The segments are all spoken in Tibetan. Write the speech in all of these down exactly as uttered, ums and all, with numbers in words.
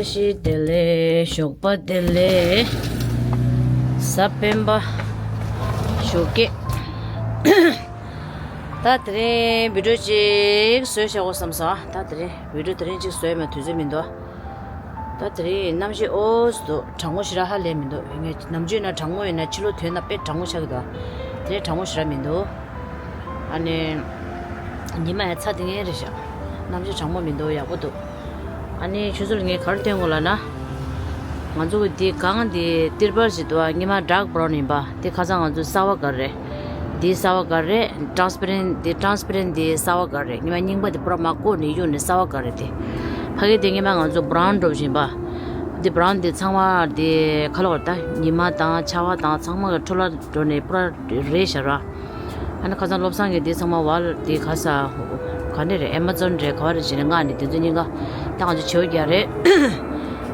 ཤི་བདེ་ལེགས། ཞོགས་པ་བདེ་ལེགས། གཟའ་སྤེན་པ། ཞོགས་ཀས། ད་དེ་རིང་བི་ཌིའོ་གཅིག་བཟོས་བཞག་གོ་བསམ་སོང་། ད་དེ་རིང་བི་ཌིའོ་དེ་རིང་གཅིག་བཟོས་མ་དུས་ཚོད་མི་འདུག་ད་དེ་རིང་གནམ་གཤིས་ཨོ་ཙི་འདུག་གྲང་མོ་ཞེ་དྲག་ཧ་ལས་མི་འདུག་ངས་ནམ་རྒྱུན་ན་གྲང་མོ་ཡིན་ན་ཕྱི་ལོགས་ཐོན་ན་དཔེ་གྲང་མོ་ཆགས་ཀྱི་འདུག་དེ་རིང་གྲང་མོ་ཞེ་དྲག་མི་འདུག་ཨ་ནི། ཉི་མ་ཡང་ཚ་དེ་ངན་རེད་ཤག་གནམ་གཤིས་གྲང་མོ་མི་འདུག་ཡག་པོ་འདུག་ཨ་ནི་ཁྱོད་ཚོ་ལ་ངས་ག་རེ་སྟོན་དགོས་ལབ་ན། ང་ཚོ་གི་འདི་གང་འདི་ཏིར་པལ་ཞིག་འདུག་ཨ། སྔོན་མ་ཌརྐ་བྷ་རའུན་ཡིན་པ། འདི་ཁ་སང་ང་ཚོ་གསར་པ་ག་རེ་རེད། འདི་གསར་པ་ག་རེ་རེད། ཊྲན་སི་པེ་རེན་འདི་ཊྲན་སི་པེ་རེན་འདི་གསར་པ་ག་རེ་རེད། སྔོན་མ་རྙིང་པ་འདི་པུ་ར་མར་བཀོག་ནས་གཡུགས་ནས་གསར་པ་ག་རེ་རེད་དེ། ཕ་གི་འདི་སྔོན་མ་ང་ཚོ་བྷ་རའུན་འདྲ་པོ་ཞིག་ཡིན་པ། འདི་བྷ་རའུན་འདི་ཚང་མ་འདི་ཁ་ལོག་རེད་ད། ཉི་མ་དང་ཆར་པ་དང་ཚང་མ་གི་འཕྲོ་བརླག་འགྲོ་ནས་པུ་ར་རེད་ཤག་ར། ཨ་ནི་ཁ་སང་བློ་བཟང་གིས་འདི་ཚང་མ་ཝལ་འདི་ག་ས་ག་ནས་རེད། ཨེ་མ་ཛོན་རེད། ག་བ་རེད་བྱས་ནས་མངགས་ནས་དེ་ཚོ་གཉིས་ཀ་ད་ང་ཚོ་བྱེའུ་རྒྱག་རེད།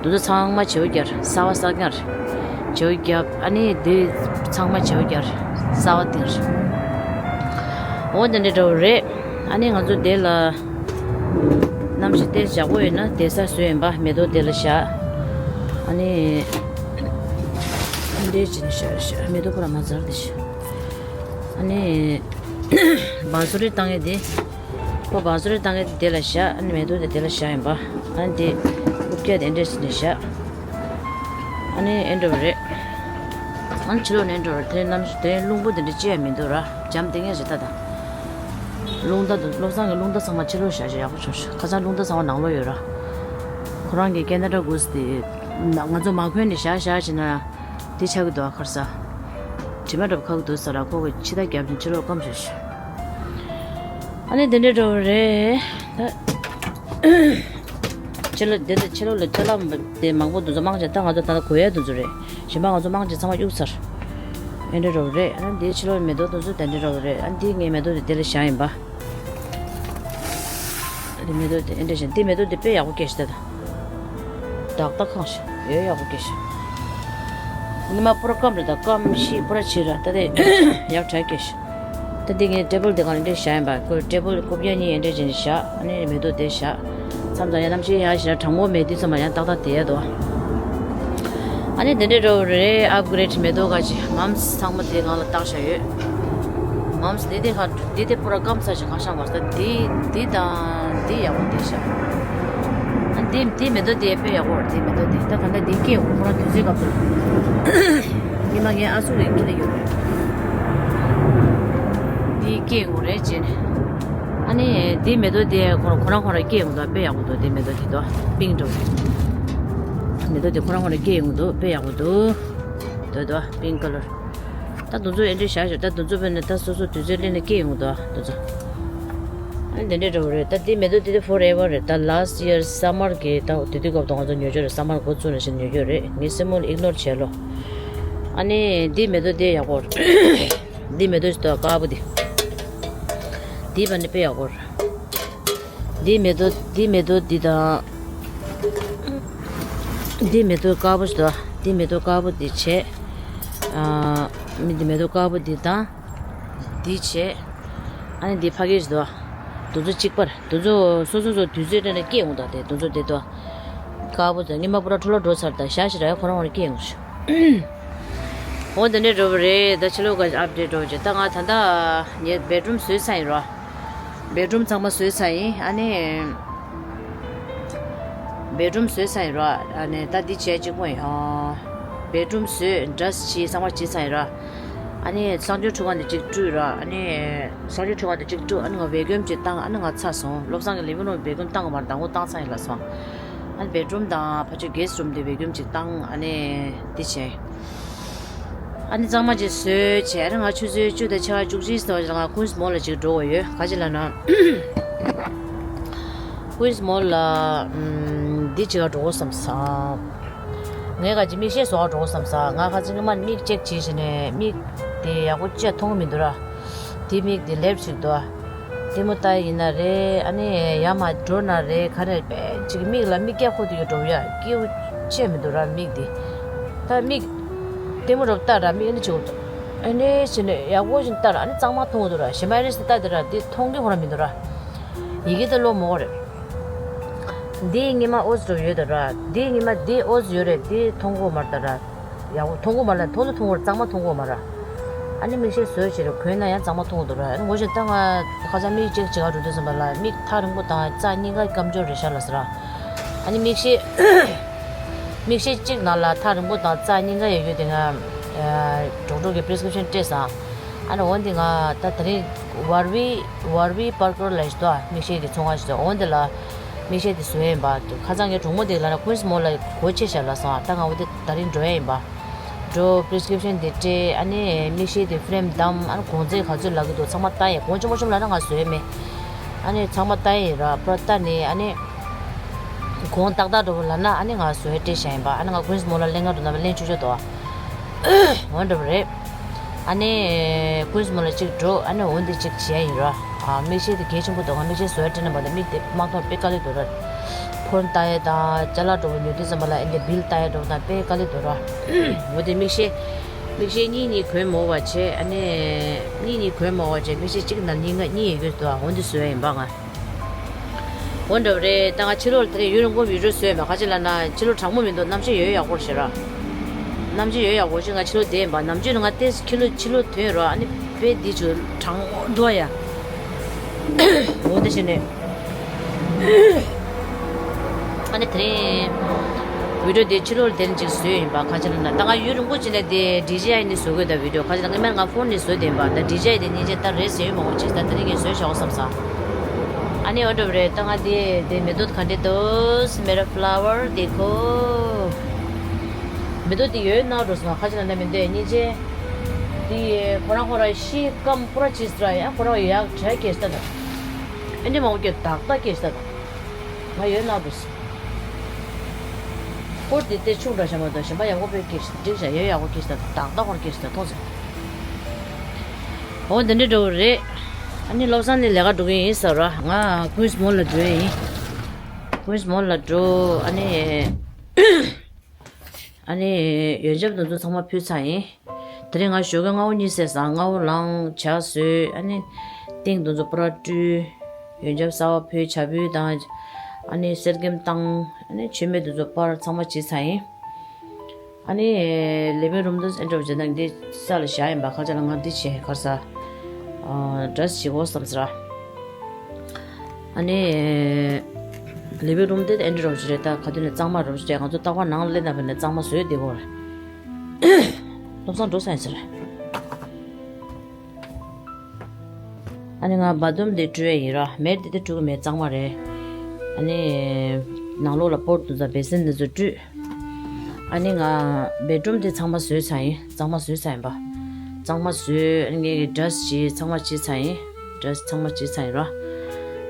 དེ་ཚོ་ཚང་མ་བྱེའུ་རྒྱག་གསར་པ་གསར་རྐྱང་རེད། བྱེའུ་རྒྱབ་ཨ་ནི་འདི་ཚང་མ་བྱེའུ་རྒྱག་གསར་པ་འདི་རེད། འོ་འདི་འདྲ་འདྲ་པོ་རེད། ཨ་ནི་ང་ཚོ་དེ་ལ་གནམ་གཤིས་དེ་ཡག་པོ་ཡོད་ན་བསྡད་ས་བཟོས་ཡིན་པ། མེ་ཏོག་དེ་ལ་བཞག་ཨ་ནི་འདྲེ་ཅིག་བཞག་བཞག་མེ་ཏོག་ཁོ་རང་མ་ཚར་དེ་བཞག་ཨ་ནི། བ་སོ་རི་བཏང་ཡས་དེ། ཁོ་བ་སོ་རི་བཏང་ཡས་དེ་དེ་ལ་བཞག་ཨ་ནི་མེ་ཏོག་དེ་དེ་ལ་བཞག་ཡིན་པ། ཨ་ནི་དེ་རྐུབ་བཀྱག་དེ་འདྲས་ནས་བཞག་ཨ་ནི་ཨེ་འདྲ་བ་རེད། ཨ་ནི་ཕྱི་ལོགས་ནས་འདྲ་བ་རེད། དེ་གནམ་གཤིས་དེ་རླུང་པོ་དེ་འདྲ་ཅི་ཡང་མི་འདུག་ར། འཇམ་ཐིང་ངེ་ཞིག་ད་ད། རླུང་རྟ་དང་བློ་བཟང་གི་རླུང་རྟ་ཚང་མ་ཕྱི་ལོགས་བཞག་བཞག་ཡག་པོ་བྱུང་ཤག་ཁ་སང་རླུང་རྟ་ཚང་མ་ནང་ལོགས་ཡོད་ར། ཁོ་རང་གི་ཁེ་ན་ཌ་གུ་སི་དེ་ང་ཚོ་མ་གོན་ནས་བཞག་བཞག་བྱས་ན། དེ་ཆགས་ཀྱི་འདུག་ཨ། ཁར་ས། དྲི་མ་འདྲ་པོ་ཁ་གི་འདུག་ས་ར། ཁོ་གི་ཕྱི་ཐག་རྒྱབ་ཅིང་ཕྱི་ལོགས་སྐམ་ཤོར་ཤོར། ཨ་ནི་དེ་འདྲ་འདྲ་པོ་རེད་ད། ཕྱི་ལོགས་དེ་ཚོ་ཕྱི་ལོགས་ལ་ཅ་ལག་དེ་མང་པོ་འདུག་ཚོ་མང་ཆེ་ད་ང་ཚོ་ད་ལྟ་གོ་ཡ་འདུག་ཚོ་རེད། གཞན་པ་ང་ཚོ་མང་ཆེ་ཚང་མ་གཡུག་ཚར། ཨེ་འདྲ་འདྲ་པོ་རེད། ཨ་ནི་དེའི་ཕྱི་ལོགས་མེ་ཏོག་འདུག་ཚོ་དེ་འདྲ་འདྲ་པོ་རེད། ཨ་ནི་དེ་ངའི་མེ་ཏོག་དེ་དེ་ལ་བཞག་ཡིན་པ། དེ་མེ་ཏོག་དེ་ཨེ་འདྲ་བཞིན་དེ་མེ་ཏོག་དེ་དཔེ་ཡག་པོ་སྐྱེས་ཤག་ད། ད་ད་ཁང་ཤག་ཡོད་ཡག་པོ་སྐྱེས་ཤག་ཉི་མ་པུ་ར་སྐམ་རེད་ད། སྐམ་ཤི་པུ་ར་ཆེ་ར་ད་དེ་ཡག་དྲག་སྐྱེས་ཤག་ད་དེ་ངས་ཊེ་བལ་དེ་གང་འདྲ་བཞག་ཡིན་པ། ཁོས་ཊེ་བལ་རྐུབ་བཀྱག་གཉིས་ཨེ་འདྲ་བཞིན་བཞག་ཨ་ནི་མེ་ཏོག་དེ་བཞག་མཚམས་མཚམས་ཡང་གནམ་གཤིས་ཡག་ཤི་ན་གྲང་མོ་མེད་དུས་ཙམ་པ་ཡང་ཏག་ཏག་དེ་ཡ་དོ། ཨ་ནི་དེ་འདྲའི་འདྲ་པོ་རེད། ཨབ་གྷི་རེད་མེ་ཏོག་ག་ཅི་མམ་སི་ཚང་མ་དེ་ནང་ལ་བཏགས་བཞག་ཡོད། མམ་སི་དེ་དེ་ཁ་དེ་དེ་པུ་ར་སྐམ་ས་ཞིག་ཁ་ཤང་བར་ས་དེ་དེ་དང་དེ་ཡག་པོ་དེ་ཤག་ཨ་དེ་དེ་མེ་ཏོག་དེ་དཔེ་ཡག་པོ་རེད། དེ་མེ་ཏོག་དེ་ད་ད་ལྟ་དེ་སྐྱེ་འོ་ཁོ་རང་དུས་ཚོད་སྐབས་དུ་ཉི་མ་ངའི་ཨ་སུ་རེད་ཁྱི་ལ་ཡོད་རེད། དེ་སྐྱེ་འོ་རེད་ཅེ་ནས། ཨ་ནི་དེ་མེ་ཏོག་དེ་ཁོ་རང་ཁོ་རང་ཁོ་རང་སྐྱེ་འོང་དོ། དཔེ་ཡག་པོ་འདུག་དེ་མེ་ཏོག་དེ་དོ་པིང་འདྲ་པོ། མེ་ཏོག་དེ་ཁོ་རང་ཁོ་རང་སྐྱེ་འོང་དོ། དཔེ་ཡག་པོ་འདུག་དོ་དོ་པིང་ཀ་ལར། ད་དུང་ཚོ་ཨེ་འདྲས་བཞག་ཞོག་ད་དུང་ཚོ་བས་ནས་ད་སོ་སོ་དུས་ཚོད་ལེན་ནས་སྐྱེ་འོང་དོ་དུང་ཚོ། ཨ་ནི་དེ་འདྲས་འདྲ་པོ་རེད། ད་དེ་མེ་ཏོག་དེ་དེ་ཕོར་ཨེ་ཝར་རེད། ད་ལཱ་སི་ཊི་ཡར་སམ་མར་གི་ད་དེ་དུས་སྐབས་དུ་ང་ཚོ་ཉོ་རྒྱུ་རེད། སམ་མར་འགོ་བཙུགས་ནས་བཞིན་ཉོ་རྒྱུ་རེད། ངས་སེམས་མུལ་ཨིག་ནོར་བྱས་ལོ། ཨ་ནི་དེ་མེ་ཏོག་དེ་ཡག་པོ་རེད། འདི་མེ་ཏོག་ཅིག་དང་དཀར་པོ་འདི། འདི་བ་ནི་དཔེ་ཡག་པོ་རེད། འདི་མེ་ཏོག་འདི་མེ་ཏོག་འདི་དང་། འདི་མེ་ཏོག་དཀར་པོ་ཞིག་འདུག་འདི་མེ་ཏོག་དཀར་པོ་འདི་བྱས། ཨ། མི་འདི་མེ་ཏོག་དཀར་པོ་འདི་དང་། འདི་བྱས། ཨ་ནི་འདི་ཕ་གི་ཞིག་འདུག་འདི་ཚོ་གཅིག་པར་འདི་ཚོ་སོ་སོ་སོ་དུས་ཚོད་སྤྲད་ནས་སྐྱེ་འོང་དང་དེ་འདི་ཚོ་འདི་འདུག་དཀར་པོ་འདི་སྔོན་མ་པུ་ར་འཕྲོ་བརླག་འགྲོ་ཚར་དང་ཞག་ཞིག་ར་ཡ་ཁོ་རང་ཁོ་རང་སྐྱེ་འོང་ཞིག་འོ་འདི་འདྲས་འགྲོ་བ་རེད། ད་ཕྱི་ལོགས་ཀ་ཨབ་ཌེཊ་འགྲོ་བ་བྱེད། ད་ང་ད་ལྟ་ངའི་བེད་རུམ་བཟོས་ཚར་ཡིན་རོ། བེད་རུམ་ཚང་མ་བཟོས་ཚར་ཡིན། ཨ་ནི་བེད་རུམ་བཟོས་ཚར་ཡིན་རོ། ཨ་ནི་ད་འདི་བྱས་གཅིག་པོ་ཡིན། ཨོ། བེད་རུམ་བཟོས་འདྲ་བྱས་ཚང་མ་བྱས་ཚར་ཡིན་རོ། ཨ་ནི་གསང་སྤྱོད་ཁྲུས་ཁང་དེ་གཅིག་བཀྲུས་རོ། ཨ་ནི་གསང་སྤྱོད་ཁྲུས་ཁང་དེ་གཅིག་བཀྲུས། ཨ་ནི་ང་བེ་ཀུམ་གཅིག་བཏང་། ཨ་ནི་ང་ཚར་སོང་། བློ་བཟང་གི་ལིབ་བིང་རུམ་བེ་ཀུམ་བཏང་གི་མ་རེད། མདང་དགོང་བཏང་ཚར་ཡིན་ལབ་སོང་། ཨ་ནི་བེད་རུམ་དང་ཕ་ཆོས་གེ་སི་ཊི་རུམ་དེ་བེ་ཀུམ་གཅིག་བཏང་། ཨ་ནི་འདི་བྱས། ཨ་ནི་གཙང་མ་ཅིག་བཟོས་བྱས། ཨ་ནི་ང་ཆུ་ཚོད་བཅུ་དང་ཕྱེད་ཀ་བཅུ་གཅིག་ཙམ་ལ་ང་ཀུན་སི་མོལ་ལ་ཅིག་འགྲོ་དགོས་ཡོད། ག་ཅི་ལབ་ན། ཀུན་སི་མོལ་ལ་ཨམ། འདི་ཅིག་ག་འགྲོ་དགོས་བསམ་སོང་། ངས་ག་ཅི་མིག་ཤེལ་བཟོ་ག་འགྲོ་དགོས་བསམ་སོང་། ང་ཁ་སང་སྔོན་མ་མིག་ཅེག་བྱས་བྱས་ནས་མིག་དེ་ཡག་པོ་ཅིག་མཐོང་གི་མི་འདུག་ར། དེ་མིག་དེ་ལེབ་ཅིག་འདུག་ཨ། ལྟད་མོ་ལྟ་ཡིན་ན་རེད། ཨ་ནི་ཡར་མར་འགྲོ་ན་རེད། ག་རེ་དཔེ་ཅིག་མིག་ལ་མིག་སྐྱ་ཁོག་ཏུ་ཡོད་འགྲོ་ཡ་སྐྱིད་པོ་བྱས་མི་འདུག་ར་མིག་དེ། ད་མིག་ལྟད་མོ་རབ་ལྟ་ར་མིག་ཨ་ནི་ཅིག་ཨ་ནི་བྱས་ནས་ཡག་པོ་ཞིག་ལྟ་ར། ཨ་ནི་གཙང་མ་མཐོང་གི་འདུག་ར། གཞན་པ་ཨ་ནི་ལྟ་དེ་ར་དེ་མཐོང་གི་ཁོ་ར་མི་འདུག་ར། ཡི་གེ་དེ་ཀློག་མོ་རེད། འདི་སྔོན་མ་ཨོ་ཙི་འགྲོ་ཡོད་ད་ར། འདི་སྔོན་མ་འདི་ཨོ་ཙི་ཡོད་རེད། འདི་མཐོང་གོ་མ་རེད་ད་ར། ཡག་པོ་མཐོང་གོ་མ་རེད། མཐོང་ཚོ་མཐོང་གོ་རེད། གཙང་མ་མཐོང་གོ་མ་རེད། ཨ་ནི་མིག་ཤེལ་བཟོས་བྱས་རེད། གོན་ན་ཡང་གཙང་མ་མཐོང་གོ་འདུག་ར། ཨ་ནི་ངོ་ཤེས་ད་ང་ཁ་སང་མིག་ཅེག་བྱེད་ག་འགྲོ་དུས་ཙམ་པ་ལ་མིག་ཐག་རིང་པོ་དང་རྩ་གཉིས་ཀ་སྐམ་སྐྱོར་རེད་ཤག་ལབ་སོང་ར། ཨ་ནི་མིག་ཤེལ་མིག་ཤེལ་གཅིག་ནང་ལ་ཐག་རིང་པོ་དང་རྩ་གཉིས་ཀ་ཡོད་ཡོད་དེ་ང་ཌོག་ཊར་གི་པི་རི་སི་ཀི་རིབ་ཤན་སྤྲད་སོང་། ཨ་ནི་འོན་ཏེ་ང་ད་དེ་རིང་ཝར་བི་ཝར་བི་པར་ཀར་ལ་ཞིག་ཏུ་མིག་ཤེལ་གྱི་ཚོང་ཁང་ཞིག་ཏུ་འོན་ཏེ་ལ་མིག་ཤེལ་དེ་བཟོས་ཡིན་པ། ཁ་སང་ངའི་གྲོགས་མོ་དེ་ལ་ན་ཀུན་སི་མོལ་ལ་སྒོ་ཕྱེ་བཞག་ལབ་སོང་། ད་ང་འོ་དེ་ད་རིང་འགྲོ་ཡ་ཡིན་པ། འགྲོ་པི་རི་སི་ཀི་རིབ་ཤན་དེ་སྤྲད། ཨ་ནི་མིག་ཤེལ་དེ་ཕི་རེམ་བདམས། ཨ་ནི་གོང་ཚད་ག་ཚོད་ལབ་ཀྱི་འདུག་ཚང་མ་ལྟ་ཡིན། གོང་ཆེན་པོ་ཆེན་པོ་ལབ་ན་ང་བཟོས་མེད། ཨ་ནི་ཚང་མ་ལྟ་ཡིན་ར། པུ་ར་ལྟ་ནི་ཨ་ནི་གོང་ཏག་ཏག་འགྲོ་བ་ལབ་ན་ཨ་ནི་ང་བཟོས་སྤྲད་བཞག་ཡིན་པ། ཨ་ནི་ང་ཀུན་སི་མོལ་ལ་ལེན་ག་འགྲོ་ན་ལེན་ཆོག་ཆོག་འདུག་འོ་འདྲ་པོ་རེད། ཨ་ནི་ཀུན་སི་མོལ་ལ་གཅིག་འགྲོ། ཨ་ནི་འོན་ཏེ་གཅིག་བྱས་ཡིན་ར། ཨ་མིག་ཤེལ་དེ་གལ་ཆེན་པོ་འདུག་ང་མིག་ཤེལ་བཟོས་སྤྲད་ན་མ་གཏོགས་མིག་དེ་མ་མཐོང་དཔེ་དཀའ་ལས་འདུག་ར། ཕོན་ལྟ་ཡ་དང་ཅ་ལག་འགྲོ་བ་ཉོ་དུས་ཙམ་པ་ལ་ཨེ་འདྲ་བིལ་ལྟ་ཡ་འགྲོ་བ་དང་དཔེ་དཀའ་ལས་འདུག་ར། འོ་དེ་མིག་ཤེལ་མིག་ཤེལ་གཉིས་གཉིས་གོན་མ་དགོས་པ་བྱས། ཨ་ནི་གཉིས་གཉིས་གོན་མ་དགོས་པ་བྱས། མིག་ཤེལ་གཅིག་ནང་གཉིས་ཀ་གཉིས་ཡོད་ཀྱི་འདུག་འོ་འདི་བཟོས་ཡིན་པ་ང་། འོ་འདྲ་པོ་རེད། ད་ང་ཕྱི་ལོགས་ལ་དེ་རིང་ཡུན་རིང་པོ་བི་ཌིའོ་བཟོས་མེད། ག་ཅི་ལབ་ན་ཕྱི་ལོགས་གྲང་མོ་མི་འདུག་གནམ་གཤིས་ཡོད་ཡག་པོ་རེད་ཤག་ར། གནམ་གཤིས་ཡོད་ཡག་པོ་ཞིག་ང་ཕྱི་ལོགས་བསྡད་ཡིན་པ། ནམ་རྒྱུན་ང་ཏོག་ཙམ་ཕྱི་ལོགས་ཕྱི་ལོགས་ཐོན་ར། ཨ་ནི་དཔེ་འདི་ཚོ་གྲང་མོ་འདུག་ཡ། འོ་དེ་བྱས་ནས། ཨ་ནི་དེ་རིང་བི་ཌིའོ་དེ་ཕྱི་ལོགས་ལ་དེ་རིང་ཅིག་བཟོས་ཡིན་པ། ག་ཅི་ལབ་ན་ད་ང་ཡུན་རིང་པོ་ཅིག་ནས་དེ་ཌི་ཇེ་ཨའི་ནས་བཟོ་དགོས། ད་བི་ཌིའོ་ག་ཅི་ལབ་ན་སྔོན་མ་ང་ཕོན་ནས་བཟོས་བསྡད་ཡིན་པ། ད་ཌི་ཇེ་ཨའི་དེ་སྙིང་རྗེ་ད་རེས་ཟེར་ཡོད་མ་གོ་ཅིག་ད་དེ་རིང་ངས་བཟོས་བཞག་གོ་བསམ་སོང་། ཨ་ནི་འོ་འདྲ་པོ་རེད། ད་ང་དེ་དེ་མེ་ཏོག་ག་འདྲ་འདུག་མེ་ར་ཕ་ལ་ཝར་དེ་ཁོ། མེ་ཏོག་དེ་ཡོད་ན་འགྲོ་སོང་། ཁ་ཅིག་ལ་ན་མི་འདོད་སྙིང་རྗེ། དེ་ཁོ་རང་ཁོ་རང་ཤི་སྐམ་པོ་ར་ཅིས་ར་ཡ་ཁོ་རང་ཡག་དྲག་སྐྱེས་ཤི་ད། ཨེ་འདྲ་མང་པོ་སྐྱེས་ཏག་ཏག་སྐྱེས་ཤི་ད། ང་ཡོད་ན་འགྲོ་སོང་། སྐོར་དེ་དེ་ཆུང་དྲགས་ཤག་མ་གཏོགས་གཞན་པ་ཡག་པོ་དཔེ་སྐྱེས་ཤི། འགྲིག་ཤག་ཡོད་ཡག་པོ་སྐྱེས་ཤི་ད། ཏག་ཏག་ཁོ་རང་སྐྱེས་ཤི་ད་མཐོང་སོང་། འོ་འདི་འདྲ་འགྲོ་བ་རེད། ཨ་ནི་བློ་བཟང་ནི་ལས་ཀ་འགྲོ་གི་ཡིན་ཟེར་ར། ང་ཀུན་སི་མོལ་ལ་འགྲོ་ཡིན། ཀུན་སི་མོལ་ལ་འགྲོ། ཨ་ནི། ཨ་ནི་ཡོན་ཆབ་དེ་ཚོ་ཚང་མ་ཕུལ་ཚར་ཡིན། དེ་རིང་ང་ཞོགས་ཀས་སྔ་པོ་གཉིད་སད་སོང་། སྔ་པོ་ལངས་ཇ་བཟོས། ཨ་ནི་ཏིང་དེ་ཚོ་པུ་ར་བཀྲུས། ཡོན་ཆབ་གསར་པ་ཕུལ། ཇ་ཕུལ་དང་། ཨ་ནི་གསེར་སྐྱེམས་བཏང་། ཨ་ནི་མཆོད་མེ་དེ་ཚོ་སྤར། ཚང་མ་བྱས་ཚར་ཡིན། ཨ་ནི་ལི་བིང་རུམ་དུ་ཨེ་འདྲ་བྱས་ན་འདི་ས་ལ་བཞག་ཡིན་པ། ཁ་ཅིག་ལ་ང་འདི་བྱས་གར་ས། ཨ་ཌི་རེ་སི་བྱེད་དགོས་བསམ་ཟེར། ཨ་ནི། ལི་བིང་རུམ་དེ་ཨེ་འདྲ་རོབ་ཅིག་རེད། ད་ག་དུས་ནས་གཙང་མ་རོབ་ཅིག་རེད། ང་ཚོ་རྟག་པར་ནང་ལ་སླེབས་ན་བས་ནས་གཙང་མ་བཟོས་བསྡད་ཡོད་རེད། བློ་བཟང་འགྲོ་ས་ཡིན་ཟེར། ཨ་ནི་ང་བཱ་ཐི་རུམ་དེ་བཀྲུ་ཡས་ཡིན་ར། མེད་དེ་དེ་བཀྲུ་གི་མེད། གཙང་མ་རེད། ཨ་ནི། ནང་ལོགས་ལ་པོཊ་དེ་ཚོ་བེ་སིན་དེ་ཚོ་བཀྲུས། ཨ་ནི་ང་བེད་རུམ་དེ་ཚང་མ་བཟོས་ཚར་ཡིན། གཙང་མ་བཟོས་ཚར་ཡིན་པ། གཙང་མ་བཟོས། ཨ་ནི་ངའི་ཌི་རེ་སི་བྱས། ཚང་མ་བྱས་ཚར་ཡིན། ཌི་རེ་སི་ཚང་མ་བྱས་ཚར་ཡིན་ར།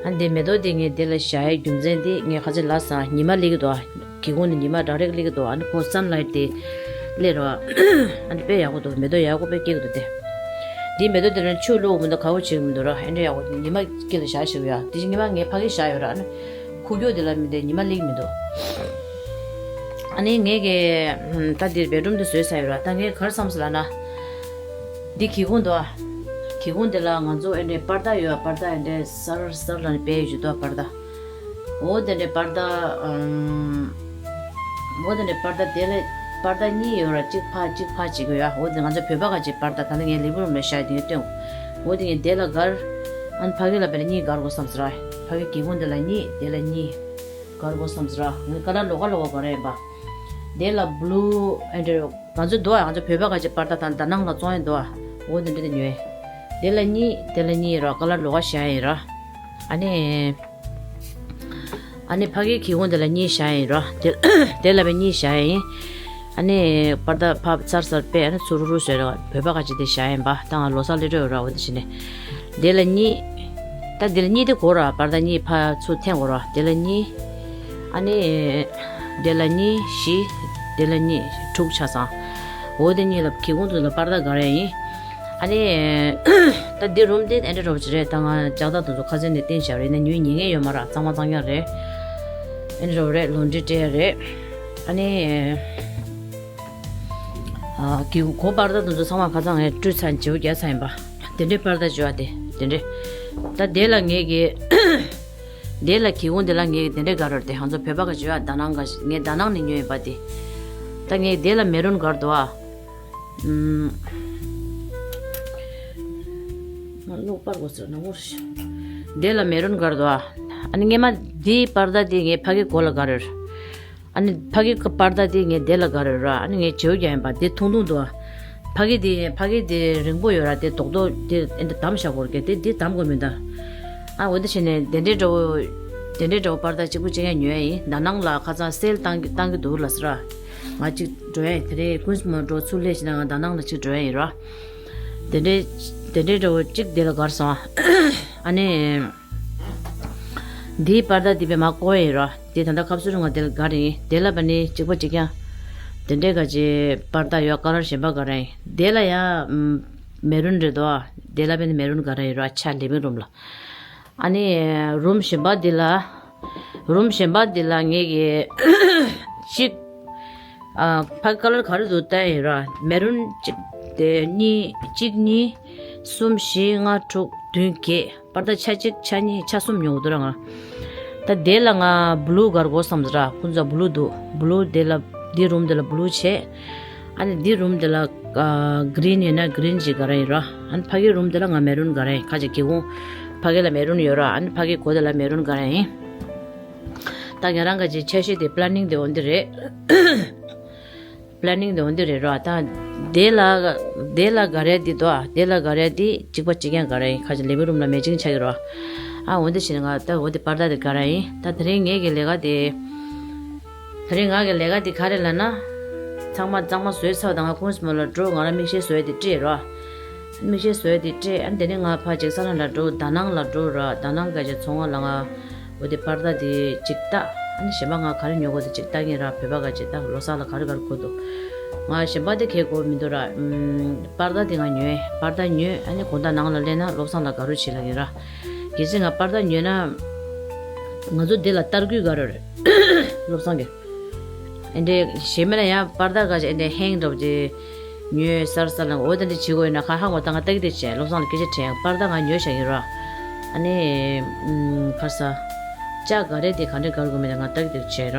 ཨ་ནི་དེ་མེ་ཏོག་དེ་ངས་དེ་ལ་བཞག་ཡའི་རྒྱུ་མཚན་དེ་ངས་ཁ་ཅིག་ལབ་སོང་། ཉི་མ་སླེབས་ཀྱི་འདུག་སྒེའུ་ཁུང་ནས་ཉི་མ་ཌའི་རེག་སླེབས་ཀྱི་འདུག་ཨ་ནི་ཁོ་སན་ལའིཊ་དེ་སླེབས་ར། ཨ་ནི་དཔེ་ཡག་པོ་འདུག་མེ་ཏོག་ཡག་པོ་དཔེ་སྐྱེ་གི་འདུག་དེ། དེའི་མེ་ཏོག་དེ་ལ་ཆུ་བླུགས་མི་འདུག་ག་བོ་བྱེད་ཀྱི་མི་འདུག་ར། ཨེ་འདྲ་ཡག་པོ་ཉི་མ་དཀྱིལ་ལ་བཞག་ཤེས་ཡ། དེ་བཞིན་ཉི་མ་ངས་ཕ་གི་བཞག་ཡོད་ར། ཨ་ནི། ཁུག་ཀྱོག་དེ་ལ་མི་དེ་ཉི་མ་སླེབས་མི་འདུག་ཨ་ནི་ངས་ཀྱི་ད་འདིར་བེད་རུམ་དེ་བཟོས་ཚར་ཡོད་ར། ད་ངས་ག་རེ་བསམ་སོང་ལབ་ན། འདི་སྒེའུ་ཁུང་འདུག་ཨ། སྒེའུ་ཁུང་དེ་ལ་ང་ཚོ་ཨེ་འདྲའི་པར་ད་ཡོད་ཨ། པར་ད་ཨེ་འདྲའི་གསར་གསར་ལ་ནི་དཔེ་ཡོད་འདུག་ཨ། པར་ད། འོ་དེ་འདྲའི་པར་ད། ཨམ། འོ་དེ་འདྲའི་པར་ད་དེ་ལ་པར་ད་གཉིས་ཡོད་ར། གཅིག་ཕ་གཅིག་ཕ་གཅིག་ཡོད་ཨ། འོ་དེ་ང་ཚོ་བོད་པ་ག་ཅིག་པར་ད་ད་ནི་ངའི་ལི་བིང་རུམ་ལ་བཞག་དེ་ངས་སྟོན། འོ་དེ་ངས་དེ་ལ་སྒར། ཨ་ནི་ཕ་གི་ལ་བེད་གཉིས་སྒར་དགོས་བསམ་སོང་ར། ཕ་གི་སྒེའུ་ཁུང་དེ་ལ་གཉིས། དེ་ལ་གཉིས། སྒར་དགོས་བསམ་སོང་ར། ངས་ཀ་ལར་ལོགས་ཀ་ལོགས་ཀ་སྒར་ཡིན་པ། དེ་ལ་བླུ་ཨེ་འདྲ། ང་ཚོ་འདུག་ཨ། ང་ཚོ་བོད་པ་ག་ཅིག་པར་ད་དང་ད་ནང་ལ་བཙོང་ཡ་འདུག་ཨ། འོ་དེ་འདྲ་དེ་ཉོས། དེ་ལ་གཉིས། དེ་ལ་གཉིས་ར། ཀ་ལར་ལོགས་ཀ་བཞག་ཡིན་ར། ཨ་ནི། ཨ་ནི་ཕ་གིའི་སྒེའུ་ཁུང་དེ་ལ་གཉིས་བཞག་ཡིན་ར། དེ་དེ་ལ་བས་གཉིས་བཞག་ཡིན། ཨ་ནི་པར་ད་ཕ་གསར་གསར་པས་ཨ་ནི་ཚུར་རུ་རུ་བཟོས་ར། བོད་པ་ག་ཅིག་དེ་བཞག་ཡིན་པ། ད་ང་ལོ་གསར་སླེབས་འགྲོ་ཡོད་ར། འོ་དེ་བྱས་ནས། དེ་ལ་གཉིས། ད་དེ་ལ་གཉིས་དེ་དགོས་ར། པར་ད་གཉིས་ཕ་ཚུར་འཐེན་དགོས་ར། དེ་ལ་གཉིས། ཨ་ནི། དེ་ལ་གཉིས་བཞི། དེ་ལ་གཉིས་དྲུག་ཆགས་སོང་། འོ་དེ་གཉིས་ལ་སྒེའུ་ཁུང་དེ་ལ་པར་ད་སྒར་ཡ་ཡིན། ཨ་ནི། ད་འདི་རུམ་དེ་ཨེ་འདྲ་རོབ་ཅིག་རེད། ད་ང་ལྕགས་ཐག་དེ་ཚོ་ཁ་སང་ནས་བཏིང་བཞག་རེད། ནས་ཉོས་ཉན་མཁན་ཡོད་མ་རེད། གཙང་མ་གཙང་རྐྱང་རེད། ཨེ་འདྲ་རོབ་རེད། ལོན་ཌི་རི་སྤྲད་ཡ་རེད། ཨ་ནི། ཨ། སྒེའུ་ཁུང་པར་ད་དེ་ཚོ་ཚང་མ་ཁ་སང་ངས་བཀྲུས་ཚར། བརྗེ་པོ་བརྒྱབ་ཚར་ཡིན་པ། དེ་འདྲའི་པར་ད་བརྗེ་བ་དེ་དེ་འདྲའི། ད་དེ་ལ་ངས་ཀྱི། དེ་ལ་སྒེའུ་ཁུང་དེ་ལ་ངས་དེ་འདྲས་དགར་རེད་དེ། ང་ཚོ་བོད་པ་ག་ཅི་ཡོད་ཨ། ད་ནང་ག་ངས་ད་ནང་ནས་ཉོས་ཡིན་པ་དེ། ད་ངས་དེ་ལ་མེ་རུན་དགར་འདུག་ཨ། ཨུམ། ང་གློག་སྤར་དགོས་ཟེར་ན་ངོ་ཤེས། དེ་ལ་མེ་རུན་དགར་འདུག་ཨ། ཨ་ནི་སྔས་མ་དེའི་པར་ད་དེ་ངས་ཕ་གི་མགོ་ལ་དགར་རེད། ཨ་ནི་ཕ་གི་པར་ད་དེ་ངས་དེ་ལ་དགར་རེད་ར། ཨ་ནི་ངས་བྱེའུ་རྒྱག་ཡིན་པ་དེ་ཐུང་ཐུང་འདུག་ཨ། ཕ་གི་དེ་ཕ་གི་དེ་རིང་པོ་ཡོད་ར། དེ་རྡོག་རྡོག་དེ་ཨེ་འདྲ་བསྡམས་བཞག་དགོས་རེད་དེ། དེ་བསྡམ་དགོས་མིན་ད། ཨ་འོ་དེ་བྱས་ནས་དེ་འདྲའི་འདྲ་བོ། དེ་འདྲའི་འདྲ་བོ་པར་ད་གཅིག་པུ་གཅིག་ཡང་ཉོས་ཡིན། ད་ནང་ལ་ཁ་སང་སེལ་བཏང་གི་བཏང་གི་འདུག་ལ་ཟེར་ར། ང་གཅིག་འགྲོ་ཡ་ཡིན། དེ་རིང་ཀུན་སྨོན་འགྲོ་ཚུར་སླེབས་ཕྱིན་ན་ང་ད་ནང་ལ་གཅིག་འགྲོ་ཡ་ཡིན་ར། དེ་འདྲའི་དེ་འདྲའི་འདྲ་བོ་གཅིག་དེ་ལ་དགར་སོང་། ཨ་ནི། འདིའི་པར་ད་འདི་པའི་མ་བཀོད་ཡིན་ར། དེ་ད་ལྟ་ཁབ་སུ་རུ་ང་དེ་ལ་དགར་ཡིན། དེ་ལ་བ་ནི་གཅིག་པ་གཅིག་རྐྱང་། དེ་འདྲའི་ག་ཅི་པར་ད་ཡོད། ཀ་ལར་གཞན་པ་དགར་ཡིན། དེ་ལ་ཡ་མེ་རུན་རེད་དོ། དེ་ལ་བ་ནི་མེ་རུན་དགར་ཡིན་ར། ཆ་ལི་བིང་རུམ་ལ། ཨ་ནི་རུམ་གཞན་པ་འདི་ལ། རུམ་གཞན་པ་འདི་ལ་ངས་ཀྱི་གཅིག་ཨ། ཕ་གི་ཀ་ལར་ག་རེ་འདུག་བལྟས་ཡིན་ར། མེ་རུན་གཅིག་དེ་གཉིས། གཅིག་གཉིས། གསུམ། བཞི། ལྔ། དྲུག་བདུན། བརྒྱད། པར་ད་ཆ་གཅིག་ཆ་གཉིས། ཆ་གསུམ་ཉོ་གི་འདུག་ར་ང་། ད་དེ་ལ་ང་བླུ་དགར་དགོས་བསམ་ཟེར་ར། ཁོང་ཚོ་བླུ་འདུག་བླུ་དེ་ལ། འདི་རུམ་དེ་ལ་བླུ་བྱས། ཨ་ནི་འདི་རུམ་དེ་ལ་ཨ། གི་རིན་ཡོད་ན་གི་རིན་ཅིག་དགར་ཡིན་ར། ཨ་ནི་ཕ་གི་རུམ་དེ་ལ་ང་མེ་རུན་དགར་ཡིན། ཁ་ཅིག་སྒེའུ་ཁུང་ཕ་གི་ལ་མེ་རུན་ཡོད་ར། ཨ་ནི་ཕ་གི་སྒོ་དེ་ལ་མེ་རུན་དགར་ཡིན། ད་ང་རང་ག་ཅིག་འཆར་གཞི་དེ་པི་ལེ་ནིང་དེ་འོ་འདི་རེད། པི་ལེ་ནིང་དེ་འོ་འདི་རེད་ར། ད་དེ་ལ་དེ་ལ་དགར་ཡ་འདི་དོ། དེ་ལ་དགར་ཡ་འདི་གཅིག་པ་གཅིག་རྐྱང་དགར་ཡ་ཡིན། ཁ་ཅིག་ལི་བིང་རུམ་ལ་མེ་ཅིང་ཆགས་ཀྱི་ར། ཨ་འོ་འདི་བྱས་ནས་ང་ད་འོ་འདི་པར་ད་དེ་དགར་ཡ་ཡིན། ད་དེ་རིང་ངེད་ཀྱི་ལས་ཀ་དེ། དེ་རིང་ང་གི་ལས་ཀ་འདི་ག་རེ་ལབ་ན། ཚང་མ་གཙང་མ་བཟོས་ཚར་དང་ང་ཀུན་སྨོན་ལ་འགྲོ། ང་རང་མིག་ཤེལ་བཟོས་ཏེ་སྤྲད་རོ། མིག་ཤེལ་བཟོས་ཏེ་སྤྲད། ཨ་ནི་དེ་ནས་ང་ཕར་ཇེག་ས་ལ་ལ་འགྲོ། དྷ་ནང་ལ་འགྲོ་ར། དྷ་ནང་ག་ཅེ་ཚོང་བ་ལ་ང་འོ་དེ་པར་ད་དེ་ཅིག་ལྟ། ཨ་ནི་གཞན་པ་ང་ག་རེ་ཉོ་དགོས་དེ་ཅིག་ལྟ་གིན་ར། བོད་པ་ག་ཅེ་ད་ལོ་གསར་ལ་ག་རེ་ག་རེ་དགོས་འདུག་ང་གཞན་པ་དེ་གས་དགོས་མི་འདུག་ར། ཨམ། པར་ད་དེ་ང་ཉོས། པར་ད་ཉོས། ཨ་ནི་དགོང་དག་ནང་ལ་སླེབས་ན་བློ་བཟང་ལ་དགའ་རོགས་བྱེད་ལབ་གིན་ར། གལ་སྲིད་ང་པར་ད་ཉོས་ན། ང་ཚོ་འདི་ལ་ལྟ་སྐུལ་ག་རེ་རེད། བློ་བཟང་གིས། ཨེ་འདྲས་གཞན་མི་ལ་ཡང་པར་ད་ག་ཅིག་ཨེ་འདྲས་ཧེང་འདྲ་པོ་ཅིག་ཉོས་གསར་གསར་ལ་འོ་དེ་འདྲ་བྱེད་དགོས་ཡོད་ན་ཁ་ཧ་ངོ་ད་ང་ལྟ་གི་དེ་བྱས། བློ་བཟང་ལ་སྐད་ཆ་དྲིས། པར་ད་ང་ཉོས་བཞག་གི་ར། ཨ་ནི་ཨམ། ག་རེ་ཟ། ལྕགས་ག་རེ་དེ་ག་འདྲས་གར་དགོས་མིན་ད་ང་ལྟ་གི་དེ་བྱས་ར།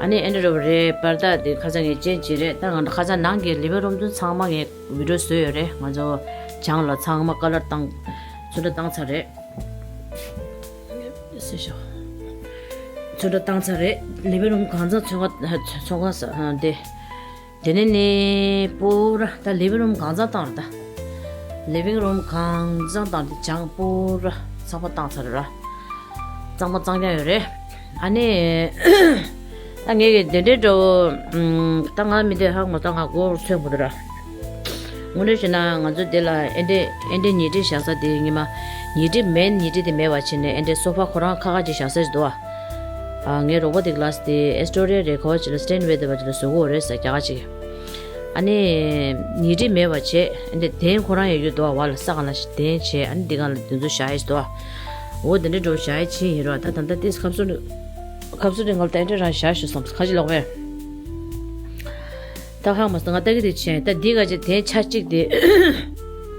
ཨ་ནི་ཨེ་འདྲས་རེད་པར་ད་དེ་ཁ་སང་ངས་ཅན་བྱས་རེད། ད་ང་ཁ་སང་ནང་གི་ལི་བིང་རུམ་དུ་ཚང་མ་ངས་བི་ཌིའོ་བཟོས་ཡོད་རེད། ང་ཚོ་བྱང་ལ་ཚང་མ་ཀ་ལར་བཏང་། ཚོན་ཁྲ་བཏང་ཚར་རེད། སེ་ཤོ། ཚོན་ཁྲ་བཏང་ཚར་རེད། ལི་བིང་རུམ་གང་ཚང་ཚོན་ཁ་ཚོན་ཁ་ས་དེ། དེ་ནས་ནི་པུ་ར་ད་ལི་བིང་རུམ་གང་ཚང་བཏང་རེད་ད། ལི་བིང་རུམ་གང་ཚང་བཏང་དེ་བྱང་པུ་ར་ཚང་མ་བཏང་ཚར་རེད་ར། གཙང་མ་གཙང་རྐྱང་ཡོད་རེད། ཨ་ནི། ད་ངས་ཀྱི་དེ་འདྲའི་འགྲོ། ད་ང་མི་དེ་ཧ་ངོ་ད་ང་མགོ་ཚོས་མོ་དུ་ར། དངོས་གནས་བཤད་ན་ང་ཚོ་འདི་ལ་ཨེ་འདྲས་ཨེ་འདྲས་ཉལ་ཁྲི་བཞག་ས་དེ་ཉི་མ། ཉལ་ཁྲི་མེད། ཉལ་ཁྲི་དེ་མེད་པ་བྱས་ནས་ཨེ་འདྲས་སོ་ཕ་ཁོ་རང་ཁ་ཁ་ཅིག་བཞག་ས་ཞིག་འདུག་ཨ། ངའི་རོགས་པ་དེ་ག་ལ་སི་དེ་ཨེ་སི་ཊོ་རི་ཡ་རེ་ཁོ་ཅི་ལ་སི་ཊེན་ཝེ་དེ་བ་ཅི་ལ་བཟོ་གི་ཡོད་རེད་ཟེར་རྒྱ་གར་ཅིག་ཨ་ནི། ཉལ་ཁྲི་མེད་པ་བྱས། ཨ་ནི་གདན་ཁོ་རང་ཡང་ཡོད་འདུག་བ་ལ་ས་ག་ལ་ཞིག་གདན་བྱས། ཨ་ནི་འདི་ག་ལ་འདི་ཚོ་བཞག་ཡས་འདུག་འོ་དེ་འདྲ་འགྲོ་བཞག་ཡས་ཕྱིན་ཡིན་རོགས། ད་ད་ལྟ་ཏིས་ཁབ་སུ་ཁབ་སུ་རིང་ག་ལ་ད་འདྲ་རང་བཞག་ཞུ་བསམ་ཁ་ཅིག་ལོག་པས། ད་ཧ་མ་སོང་ང་ལྟ་གི་དེ་བྱས། ད་འདི་ག་ཅིག་གདན་ཆ་གཅིག་དེ།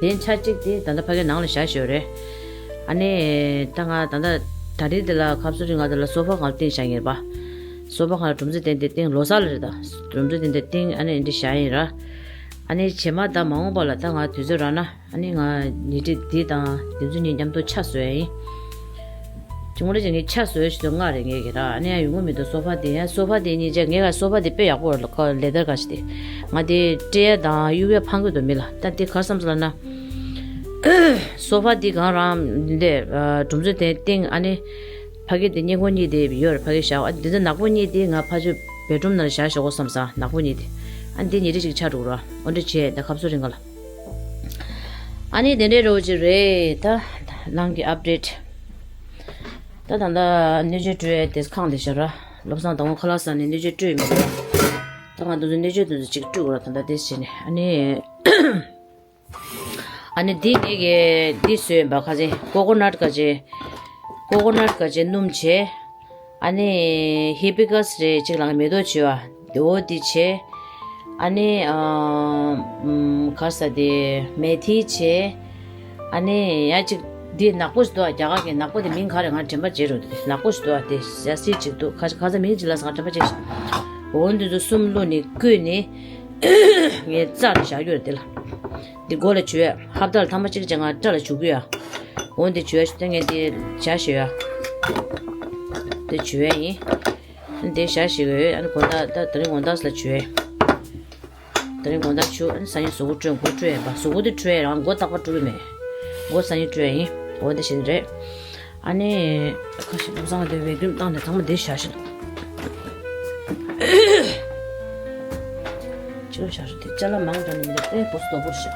གདན་ཆ་གཅིག་དེ་ད་ལྟ་ཕ་གའི་ནང་ལ་བཞག་ཞོར་རེད། ཨ་ནི། ད་ང་ད་ལྟ་ད་རེས་དེ་ལ་ཁབ་སུ་རིང་ང་དེ་ལ་སོ་ཕ་གང་ལ་བཏིང་བཞག་ཡིན་པ། སོ་ཕ་ཁང་ལ་སྒྲོམ་རྩེ་དེ་འདི་སྟེང་ལོ་གསར་ལ་རེད་ད། སྒྲོམ་རྩེ་དེ་འདི་སྟེང་ཨ་ནི་འདི་བཞག་ཡིན་ར། ཨ་ནི་བྱེ་མ་ད་མ་འོངས་པ་ལ་ད་ང་དུས་ཚོད་རག་ན་ཨ་ནི་ང་ཉལ་ཁྲི་འདི་དང་དེ་ཚོ་གཉིས་མཉམ་དུ་ཆ་བཟོ་ཡ་ཡིན། ཅི་ངོ་རེ་ཅིག་ངས་ཆ་བཟོ་ཡ་ཞིག་ཏུ་ལྔ་རེ་ངས་ཀྱི་ར། ཨ་ནི་ཡང་ཡོང་གི་མི་འདུག་སོ་ཕ་དེ་ཡང་སོ་ཕ་དེ་གཉིས་ཆ་ངས་ག་སོ་ཕ་དེ་དཔེ་ཡག་པོ་རེད་ལ་ཁ་ལེ་དར་ག་ཞིག་དེ། ང་དེ་སྤྲད་ཡ་དང་གཡུག་ཡ་ཕངས་གི་འདུག་མི་ལ། ད་དེ་ག་བསམ་ཚུལ་ལ་ན། སོ་ཕ་འདི་གང་རང་འདི་འདྲས་སྒྲོམ་ཚོ་དེ་སྟེང་ཨ་ནི། ཕ་གི་དེ་སྔས་མགོ་གཉིས་དེ་ཡོད་རེད། ཕ་གི་བཞག་ཨ་འདི་ཚོ་ནག་པོ་གཉིས་དེ་ང་ཕ་ཆུ་བེད་རུམ་ནང་བཞག་ཞོག་གོ་བསམ་སང་ནག་པོ་གཉིས་དེ། ཨ་འདི་ཉིན་རེ་ཅིག་ཆ་འགྲོ་ར་འོ་འདྲ་བྱས་ད་ཁབ་སུ་རིང་ག་ལ། ཨ་ནི་དེ་འདྲས་རོ་ཅིག་རེད་ད། ནང་གི་ཨབ་ཌེཊ། ད་ད་ལྟ་སྣོད་བཅུད་སྤྲོད་དེ་ཁང་དེ་བཞག་ར། བློ་བཟང་དང་པོ་ཁ་ལག་ཟ་ནས་སྣོད་བཅུད་སྤྲོད་མི་འདུག་ད་ང་དེ་ཚོ་སྣོད་བཅུད་དེ་ཚོ་ཅིག་སྤྲོད་དགོས་ར་ད་ལྟ་དེ་བྱས་ནས་ཨ་ནི། ཨ་ནི་འདི་ངེད་ཀྱིས་འདི་བཟོས་ཡིན་པ་ཁ་ཚན་ཀོ་ཀོ་ནཊ་ག་ཅེ། ཀོ་ཀོ་ནཊ་ག་ཅེ་སྣུམ་བྱས། ཨ་ནི་ཧི་བི་སྐས་རེད་ཅིག་ལ་མེ་ཏོག་བྱས་པ་འོ་འདི་བྱས། ཨ་ནི་ཨ་ག་རེ་ཟ་དེ་མེ་ཐི་བྱས། ཨ་ནི་ཡ་ཅིག་ འདི་ནག་པོ་ཞིག་འདུག་རྒྱ་གར་གྱི་ནག་པོ་དེ་མིང་ག་རེ། ང་དྲན་པ་བརྗེད་འགྲོ། འདི་ནག་པོ་ཞིག་འདུག་དེ་ཞ་སི་ཅིག་འདུག་ཁ་ཁ་ས་མིང་ཅིག་ལ་ས་ང་དྲན་པ་བརྗེད་ཤག་འོ་འདི་ཚོ་གསུམ་བླུགས་ནས་བསྐོལ་ནས་ངས་རྩ་ནས་བཞག་རྒྱུ་རེད། དེ་ལ་འདི་སྒོ་ལ་བྱུག་ཡ། ཧབ་ཏ་ལ་ཐེངས་མ་གཅིག་ཅིག་ང་སྐྲ་ལ་བྱུག་གི་ཡ། འོ་འདི་བྱུག་ཡ་ཞུ་དེ་ངས་འདི་བྱ་ཞུ་ཡ། འདི་བྱུག་ཡ་ཡིན། འདི་བྱ་ཞུ་གི་ཡོད། ཨ་ནི་དགོང་དག་ད་དེ་རིང་དགོང་དག་ལ་བྱུག་ཡ། དེ་རིང་དགོང་དག་ཆུ་ཨ་ནི་སང་ཉིན་གཟུགས་པོ་བཀྲུས། མགོ་བཀྲུས་ཡིན་པ། གཟུགས་པོ་དེ་བཀྲུས་ཡིན་རང་། མགོ་རྟག་པར་བཀྲུ་གི་མེད། མགོ་སང་ཉིན་བཀྲུས་ཡིན། འོ་དེ་བཞིན་རེད། ཨ་ནི་ཁ་ཤས་བློ་བཟང་དེ་བད་ཀྱུམ་བཏང་ནས་ཚང་མ་དེ་བཞག་ཤིང་། ཕྱི་ལོགས་བཞག་ཤིང་། དེ་ཅ་ལག་མང་དྲགས་ནས་མི་འདུག་དཔེ་པོ་སི་དོ་པོར་བཞག་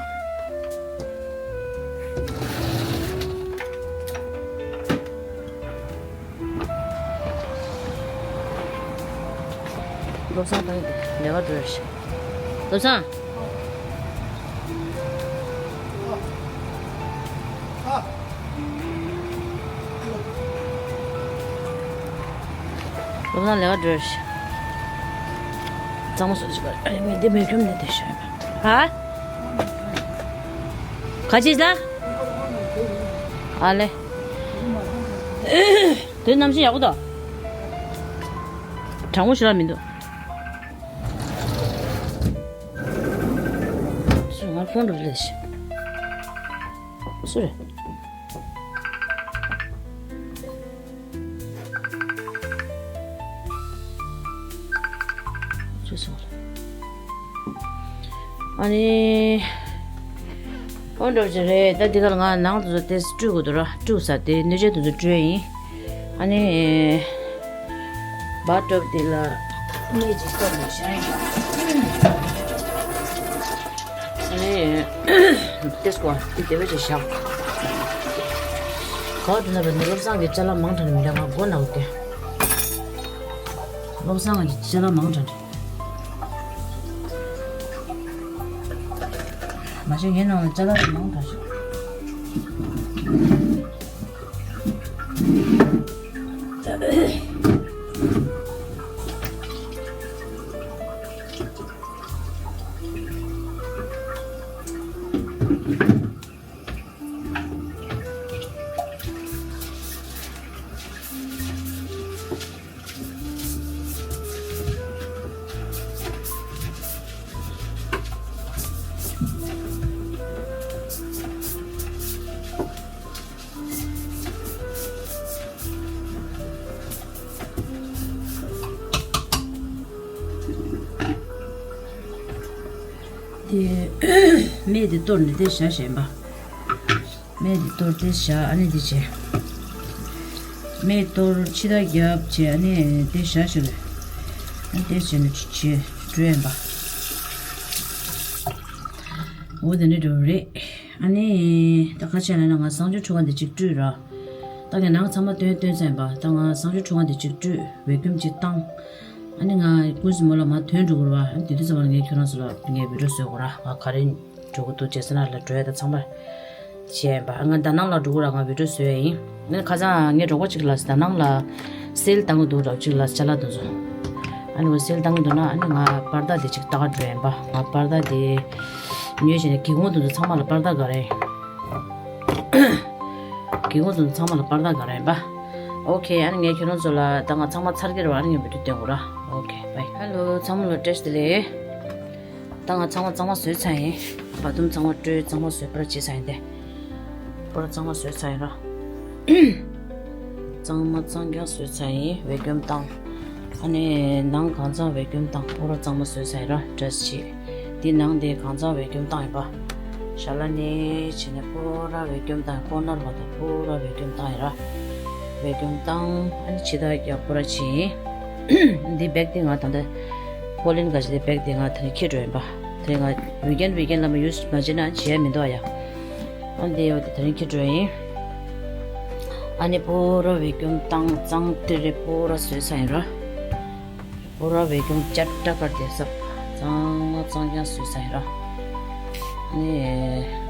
བློ་བཟང་དང་ལས་ཀ་འགྲོ་ཡ་ཞིག་བློ་བཟང་། བློ་བཟང་ལས་ཀ་འགྲོ་ཡ་ཞིག་གཙང་མ་བཟོ་ཞིག་པ་ངས་འདི་མེ་ཁྱོམ་ནས་དེ་ཤོད་ཡ། ཧ། ག་ཅི་ལ། ཨ་ལེ། དེ་གནམ་གཤིས་ཡག་པོ་འདུག་གྲང་མོ་ཞེ་དྲག་མི་འདུག་སུ་ང་ཕོན་འགྲོ་ལེ་ཤི། སུ་རེད། སུ་སོང་། ཨ་ནི། ཨོ་འགྲོ་ཅི་རེད། ད་འདི་ག་ལ་ང་ནང་དུ་ཚོ་ཏེས་སྤྲུག་དགོས་འདུག་ར། སྤྲུག་ས་དེ་སྣོད་ཆས་དུ་ཚོ་སྤྲུག་ཡིན། ཨ་ནི། བ་ཊོབ་དེ་ལ་གནས་ཅིག་བཏབ་ནས་བཞག་ཡིན། ཨ་ནི། ཏེས་ཀོ་དེ་དེ་བས་ཅིག་བཞག་ག་བ་དུ་ན་བས་ནི་བློ་བཟང་གི་ཅ་ལག་མང་དྲགས་ནས་མི་འདྲ་ང་མགོ་ན་འུ་ཏེ། བློ་བཟང་གི་ཅ་ལག་མང་དྲགས་ནས། མ་གཞི་ངའི་ནང་ལ་ཅ་ལག་དེ་མང་དྲགས་ཤག་དེ་སྨན་དེ་གཏོར་ནས་དེ་བཞག་བཞིན་པ། སྨན་དེ་གཏོར་དེ་བཞག་ཨ་ནི་དེ་བྱས། སྨན་གཏོར་ཕྱི་ཐག་རྒྱབ་བྱས་ཨ་ནི་དེ་བཞག་བཞིན་པས། ཨ་ནི་དེ་བྱས་ནས་བྱས་འགྲོ་ཡིན་པ། འོ་དེ་འདྲ་འགྲོ་རེད། ཨ་ནི། ད་ཁ་ཆེ་ལ་ན་ང་གསང་སྤྱོད་ཁྲུས་ཁང་དེ་གཅིག་བཀྲུས་ར། ད་ངས་ནང་ཚང་མ་སྟོན་སྟོན་ཚར་ཡིན་པ། ད་ང་གསང་སྤྱོད་ཁྲུས་ཁང་དེ་གཅིག་བཀྲུས། བད་ཀྱུམ་གཅིག་བཏང་། ཨ་ནི་ང་ཀུན་སི་མོ་ལ་མ་ཐོན་འགྲོ་གི་ར་བ། ཨ་ནི་དེ་དུས་ཙམ་པ་ལ་ངས་ཁྱོད་རང་ཚོ་ལ་ངས་བི་ཌིའོ་བཟོས་དགོས་ར། ང་ག་རེ་འགྲོ་གི་འདུག་ཇེ་སི་ན་ལ་འགྲོ་ཡ་ད་ཚང་མ་བྱས་ཡིན་པ། ང་ད་ནང་ལ་འགྲོ་གི་ར། ང་བི་ཌིའོ་བཟོས་ཡ་ཡིན། ཨ་ནི་ཁ་སང་ངའི་གྲོགས་པོ་གཅིག་ལ་ད་ནང་ལ་སེལ་བཏང་གི་འདུག་ར། གཅིག་ལ་ཅ་ལག་དེ་ཚོ། ཨ་ནི་ང་སེལ་བཏང་གི་འདུག་ན་ཨ་ནི་ང་པར་ད་དེ་གཅིག་ལྟ་ག་འགྲོ་ཡིན་པ། ང་པར་ད་དེ་ཉོས་བྱས་ནས་སྒེའུ་ཁུང་དེ་ཚོ་ཚང་མ་ལ་པར་ད་ག་རེ། སྒེའུ་ཁུང་དེ་ཚོ་ཚང་མ་ལ་པར་ད་ག་རེ་ཡིན་པ། ཨོ་ཁེ། ཨ་ནི་ངས་ཁྱོད་རང་ཚོ་ལ་ད་ང་ཚང་མ་ཚར་གྱི་རེད་བ། ཨ་ནི་ངས་བི་ཌིའོ་སྟོན་དགོས་ར། ཨོ་ཁེ་བྷའི། ཧེ་ལོ། ཚང་མ་ལ་བཀྲ་ཤིས་བདེ་ལེགས། ད་ང་ཚང་མ་གཙང་མ་བཟོས་ཚར་ཡིན། བ་དུམ་ཚང་མ་བཀྲུས། གཙང་མ་བཟོས་པར་བྱས་ཚར་ཡིན་ཏེ། པར་གཙང་མ་བཟོས་ཚར་ཡིན་ར། གཙང་མ་གཙང་རྐྱང་བཟོས་ཚར་ཡིན། བད་ཀྱུམ་བཏང་། ཨ་ནི་ནང་གང་ཚང་བད་ཀྱུམ་བཏང་། པོ་ར་གཙང་མ་བཟོས་ཚར་ཡིན་ར། བཀྲ་ཤིས། འདི་ནང་དེ་གང་ཚང་བད་ཀྱུམ་བཏང་ཡིན་པ། ཞལ་ལག་ནས་བྱས་ནས་པོ་ར་བད་ཀྱུམ་བཏང་། ཀོ་ནར་བ་དང་པོ་ར་བད་ཀྱུམ་བཏང་ཡིན་ར། བད་ཀྱུམ་བཏང་། ཨ་ནི་ཕྱི་ཐག་རྒྱབ་པོ་ར་བྱས་ཡིན། འདི་བེག་དེ་ང་ད་ལྟ་པོ་ལིན་ག་ཅི་དེ་བེག་དེ་ང་ད་ནི་ཁྱེར་འགྲོ་ཡིན་པ། དེ་ང་ཝི་ཀེན་ཝི་ཀེན་ལ་མ་ཡུས་མ་བྱས་ན་བྱས་མི་འདུག་ཨ་ཡ། ཨ་འདི་ཡོད་དེ་ད་རིང་ཁྱེར་འགྲོ་ཡིན། ཨ་ནི་པོ་ར་བད་ཀྱུམ་བཏང་། གཙང་ཏི་རེ་པོ་ར་བཟོས་ཚར་ཡིན་ར། པོ་ར་བད་ཀྱུམ་ཅ་ཏྲ་ཀར་དེ་སབ། གཙང་མ་གཙང་རྐྱང་བཟོས་ཚར་ཡིན་ར། ཨ་ནི་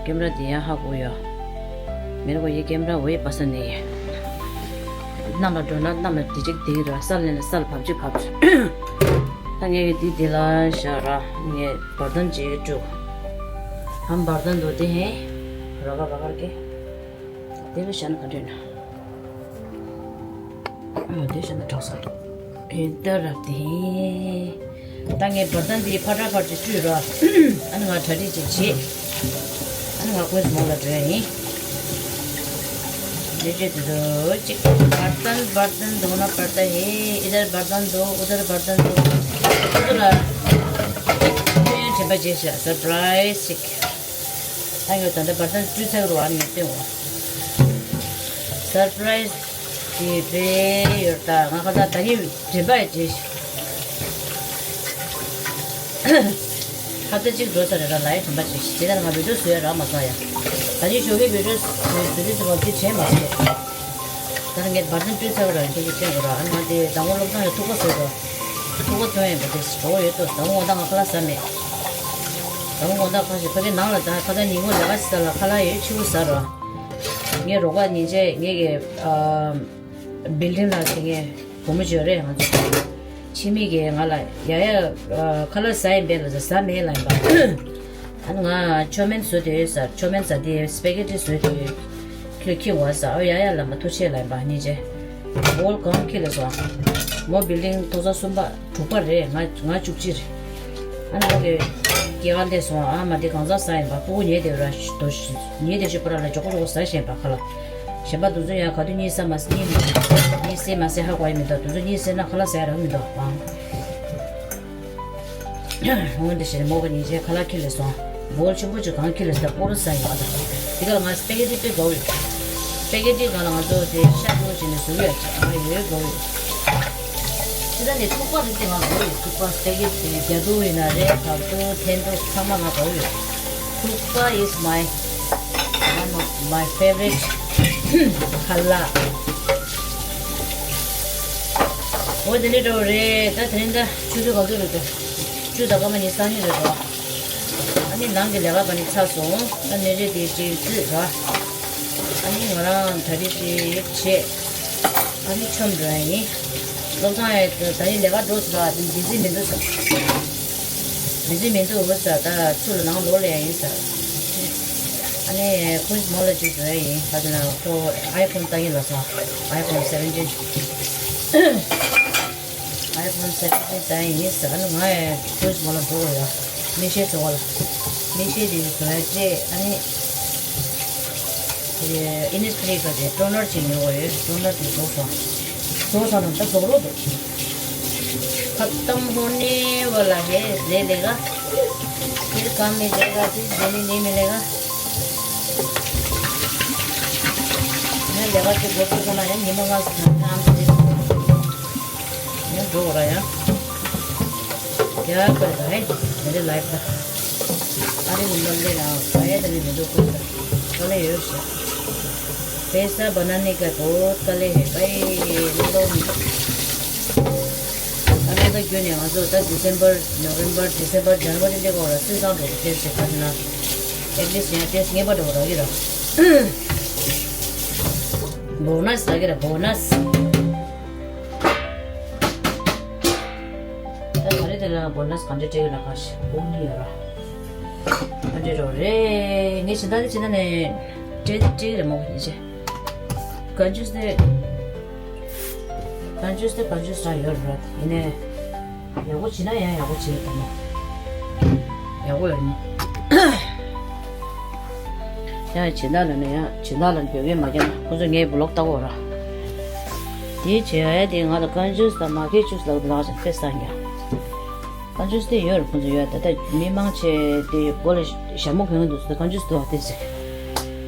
ཀེམ་ར་དེ་ཡང་ཧ་གོ་ཡ། མེ་ར་གོ་ཡི་ཀེམ་ར་འོ་ཡི་པ་ས་ནི་ཡ། གནམ་ལ་འགྲོ་ན་གནམ་ལ་དེ་ཅིག་དེ་ར། ས་ལ་ལ་ས་ལ་བབ་ཅིག་བབ་ཅིག་ད་ངས་ཀྱི་དེ་དེ་ལ་བཞག་ར། ངས་བར་དོན་ཅིག་དཀྲུག་ཧམ་བར་དོན་དུ་དེ་ཧེ། ར་ག་ར་གར་ཀེ། དེ་ལ་བཞག་ན་ག་འདྲ་ཡོད་ན། ཨ་དེ་བཞག་ན་དྲག་ས་འདུག་ཨེ་ད་རབ་དེ། ད་ངས་བར་ཐན་འདི་ཕར་ཕར་ཕར་གྱི་བཀྲུས་རོགས། ཨ་ནི་ང་གྲ་སྒྲིག་ཅིག་བྱེད། ཨ་ནི་ང་ཀུན་མོ་ལ་འགྲོ་ཡ་ཡིན། འདི་བྱེད་དུ་འདུག་ཅིག་བར་ཐན་བར་ཐན་དུང་ན་བར་ཐན་ཧེ། ཨི་དར་བར་ཐན་དུ་ཨུ་དར་བར་ཐན་དུ། ཨུ་དར་ལ། ཁྱོད་དྲན་པ་བརྗེད་ཤག་སར་པ་རའི་སི་ཅིག་ད་ངས་ད་ལྟ་བར་ཐན་བཀྲུས་ཚར་རོགས་ཨ་ནི་ངས་སྟོན་འོ། སར་པ་རའི་སི་དེ་རེད་ཡོད་ད། ང་ཁ་ད་ད་ནི་དྲན་པ་ཡི་རྗེས་ཁ་ད་ཅིག་འགྲོ་ས་རེད་ར་ལའི་དྲན་པ་བྱེད་ཤི། དེ་ལྟར་ང་བི་ཌིའོ་བཟོས་ར་མ་སོང་ཡ། ད་ནི་ཞོགས་ཀའི་བི་ཌིའོ་བཟོས་བཟོས་དུས་ཙམ་པ་དེ་དྲན་མ་སོང་། ད་ངས་བར་ཐན་བཀྲུས་ཚར་ར་ཁྱེད་ཀྱིས་སྟོན་དགོས་ར། ཨ་ནི་ང་དེ་དང་པོ་སློབ་ཚན་ལ་ཐུག་པ་བཟོས་དོ། ཐུག་པ་ཐོན་ཡིན་པ་དེ་གྲོགས་ཡོད་དོ། དང་པོ་དགོང་དག་ང་ཁ་ལག་ཟ་མེད། དང་པོ་དགོང་དག་ཁ་ཤས་ཕ་གི་ནང་ལ་ད་ཁ་ད་ཉིན་གུང་ལས་ཀ་ཞིག་ཟ་ལ་ཁ་ལག་ཡོད་ཕྱི་པོ་ཟ་རོ། ངའི་རོགས་པ་ཉིན་བྱེད་ངེད་ཀྱི་ཨ། བིལ་ཌིང་ལ་དེ་ངའི་བུ་མོ་ཅིག་ཡོད་རེད། ང་ཚོ་ཕྱི་མི་གིས་ང་ལ་ཡ་ཡ་ཨ། ཁ་ལག་ཟ་ཡིན་པས་ལ་ཟ་མེད་ལ་ཡིན་པ། ཨ་ནི་ང་ཅོ་མེན་བཟོས་དེ་ཡོད་ཟ། ཅོ་མེན་ཟ་དེ་སྤེ་གེ་ཊི་བཟོས་དེ་ཡོད། ཁྱོད་ཁྱི་བ་ཟ། ཨོ་ཡ་ཡ་ལ་མ་ཐུག་ཆེ་ལ་ཡིན་པ་ཉིན་བྱེད། བོལ་གང་ཁྱི་ལ་སོང་། མོ་བིལ་ཌིང་ཐོག་ས་གསུམ་པ། དྲུག་པ་རེད། ང་ང་བཅུ་གཅིག་རེད། ཨ་ནི་ཁོ་གི་སྐྱེ་བ་འདས་སོང་། ཨ་མ་དེ་གང་ཟག་ཟ་ཡིན་པ། སྤུ་གུ་ཉལ་བསྡད་ར་དོ་ཉལ་བསྡད་ཤོད་པ་ར་ལ་མགྱོགས་པོ་མགྱོགས་པོ་ཟ་བཞིན་པ་ཁ་ལག་གཞན་པ་དུ་ཚོད་ཡང་ག་དུས་གཉིད་ས་མ་གཉིད་མ་གཉིད་སད་མ་སད་ཧ་གོ་ཡ་མི་འདུག་དུ་ཚོད་གཉིད་སད་ན་ཁ་ལག་ཟ་ཡ་རག་མི་འདུག་ཨང་། འོན་ཏེ་ཞེས་མོ་གི་ཉིན་བྱེད་ཁ་ལག་ཁྱི་ལས་སོང་། བོལ་ཆེན་པོ་ཅིག་གང་ཁྱི་ལས་ད་པོ་རོ་ས་ཡོད་ཨ། ད་དེ་ག་ལ་ང་སྤེ་གེ་ཏི་དཔེ་དགའ་བོ་ཡོད། སྤེ་གེ་ཏི་ག་ལ་ང་ཚོ་དེ་ཤ་དུ་བྱས་ནས་བཟོ་གི་ཡོད་ཅིག་ང་ཡོད་དགའ་བོ་ཡོད། ཁྱི་ད་ནས་ཐུག་པ་རིགས་དེ་ང་དགའ་བོ་ཡོད། ཐུག་པ་སྤེ་གེ་ཏི་རྒྱ་དུ་ཡིན་ན་རེད། བག་དུ་ཐན་དུ་ཚང་མ་ང་དགའ་བོ་ཡོད། ཐུག་པ་is my one of my favorite ཁ་ལག་འོ་དེ་འདྲ་འདྲ་བོ་རེད། ད་དེ་རིང་ད་ཆུ་ཚོད་ག་ཚོད་རེད་འདུག་ཆུ་ཚོད་སྐར་མ་ཉི་ཤུ་རྩ་གཉིས་རེད་འདུག་ཨ་ནི་ནང་གི་ལས་ཀ་ག་ནི་ཚར་སོང་། ད་སྣོད་ཆས་དེ་ཅིག་བཙུད་ར། ཨ་ནི་ང་རང་གྲ་སྒྲིག་ཅིག་བྱེད། ཨ་ནི་མཆོད་འགྲོ་ཡ་ཡིན། སློབ་ཚང་ཡ་ད་ནི་ལས་ཀ་འགྲོ་སོང་ར། བི་ཛི་མི་འདུག་ཟེར། བི་ཛི་མི་འདུག་ཟེར། ད་ཆུ་ལ་ནང་ལོག་ལ་ཡ་ཡིན་ཟེར། ཨ་ནི་ཁོང་མོ་ལ་ཅིག་འགྲོ་ཡ་ཡིན། ད་དེ་ན་ཁོ་ཨའི་ཕོན་ལྟ་གིན་ལ་སོང་། ཨའི་ཕོན་སེ་བེན་ཊིན། ཨའི་ཕོན་སེ་བེན་ཊིན་ལྟ་ཡིན་ཟེར། ཨ་ནི་ང་ཡ་ཁོང་མོ་ལ་འགྲོ་དགོས་ཡ། མིག་ཤེལ་བཟོ་བ་ལ། མིག་ཤེལ་དེ་བཟོ་ཡ་སྤྲད། ཨ་ནི། ཨེ་ནི་སི་ཕི་རི་ག་དེ་ཊོ་ནར་ཅིག་ཉོ་དགོས་ཡོད། ཊོ་ནར་དེ་བཟོ་སོང་། བཟོ་སོང་ན་ད་བཟོ་རོགས་འདུག खत्म होने वाला है ले लेगा। फिर काम मिलेगा, फिर देने नहीं मिलेगा। मैं लेगा तो बहुत कुछ बनाया, नहीं मंगा सकता, काम से। मैं दो हो रहा है। क्या कर रहा है मेरे लाइफ का? अरे, नंबर ले रहा हूँ, शायद अभी मुझे कुछ कल है। पैसा बनाने का बहुत कले है भाई, लोगों में। ཨ་ནི་ད་རྒྱུན་ནས་ང་ཚོ་ད་December, November, December, January འདི་གོ་ར་སུས་སང་འགྲོ་གི་ཏེ་ཟེར་ཁ་ན། At least ཡང་ཏེ་ངེས་པར་འགྲོ་ར་གི་ར། བོ་ནས་ར་གི་ར་བོ་ནས། ད་ག་རེ་དེ་ལ་བོ་ནས་ག་འདྲ་སྤྲད་ཡོད་ན་ཁ་ཤས་དགོངས་ནི་ཡོད་ར། ཨ་འདྲ་རོ་རེད། ངས་ཇི་ལྟར་ནས་ཇི་ལྟར་ནས་སྤྲད་སྤྲད་ཀྱི་རེད་མོ་ཉེ་ཆེ། ག་ཇུས་དེ། ག་ཇུས་དེ་ག་ཇུས་ར་ཡོད་ར་ཡིན་ནས། ཡག་པོ་བྱེད་ན་ཡང་ཡག་པོ་བྱེད་ཡོད་དམ་མོ། ཡག་པོ་ཡོད་མོ། ཡང་བྱེད་ན་ལ་ནས་ཡང་བྱེད་ན་ལ་འགྱོད་ཀྱི་མ་རྒྱབ་ན་ཁོ་ཚོ་ངའི་བི་ལོག་ལྟ་གོ་ར། དེའི་བྱེད་ཡ་དེ་ང་ལ་ག་ཇུས་དང་མ་ཁའི་ཇུས་ལ་ལག་ཅིག་ཕེ་སང་ཡ། ག་ཇུས་དེ་ཡོད་རེད། ཁོ་ཚོ་ཡོད་ད་ལྟ་མི་མང་ཆེ་དེ་སྒོ་ལ་ཞྭ་མོ་གོན་གི་འདུག་ཟེར། ག་ཇུས་འདུག་བ་དེ་ཟེར།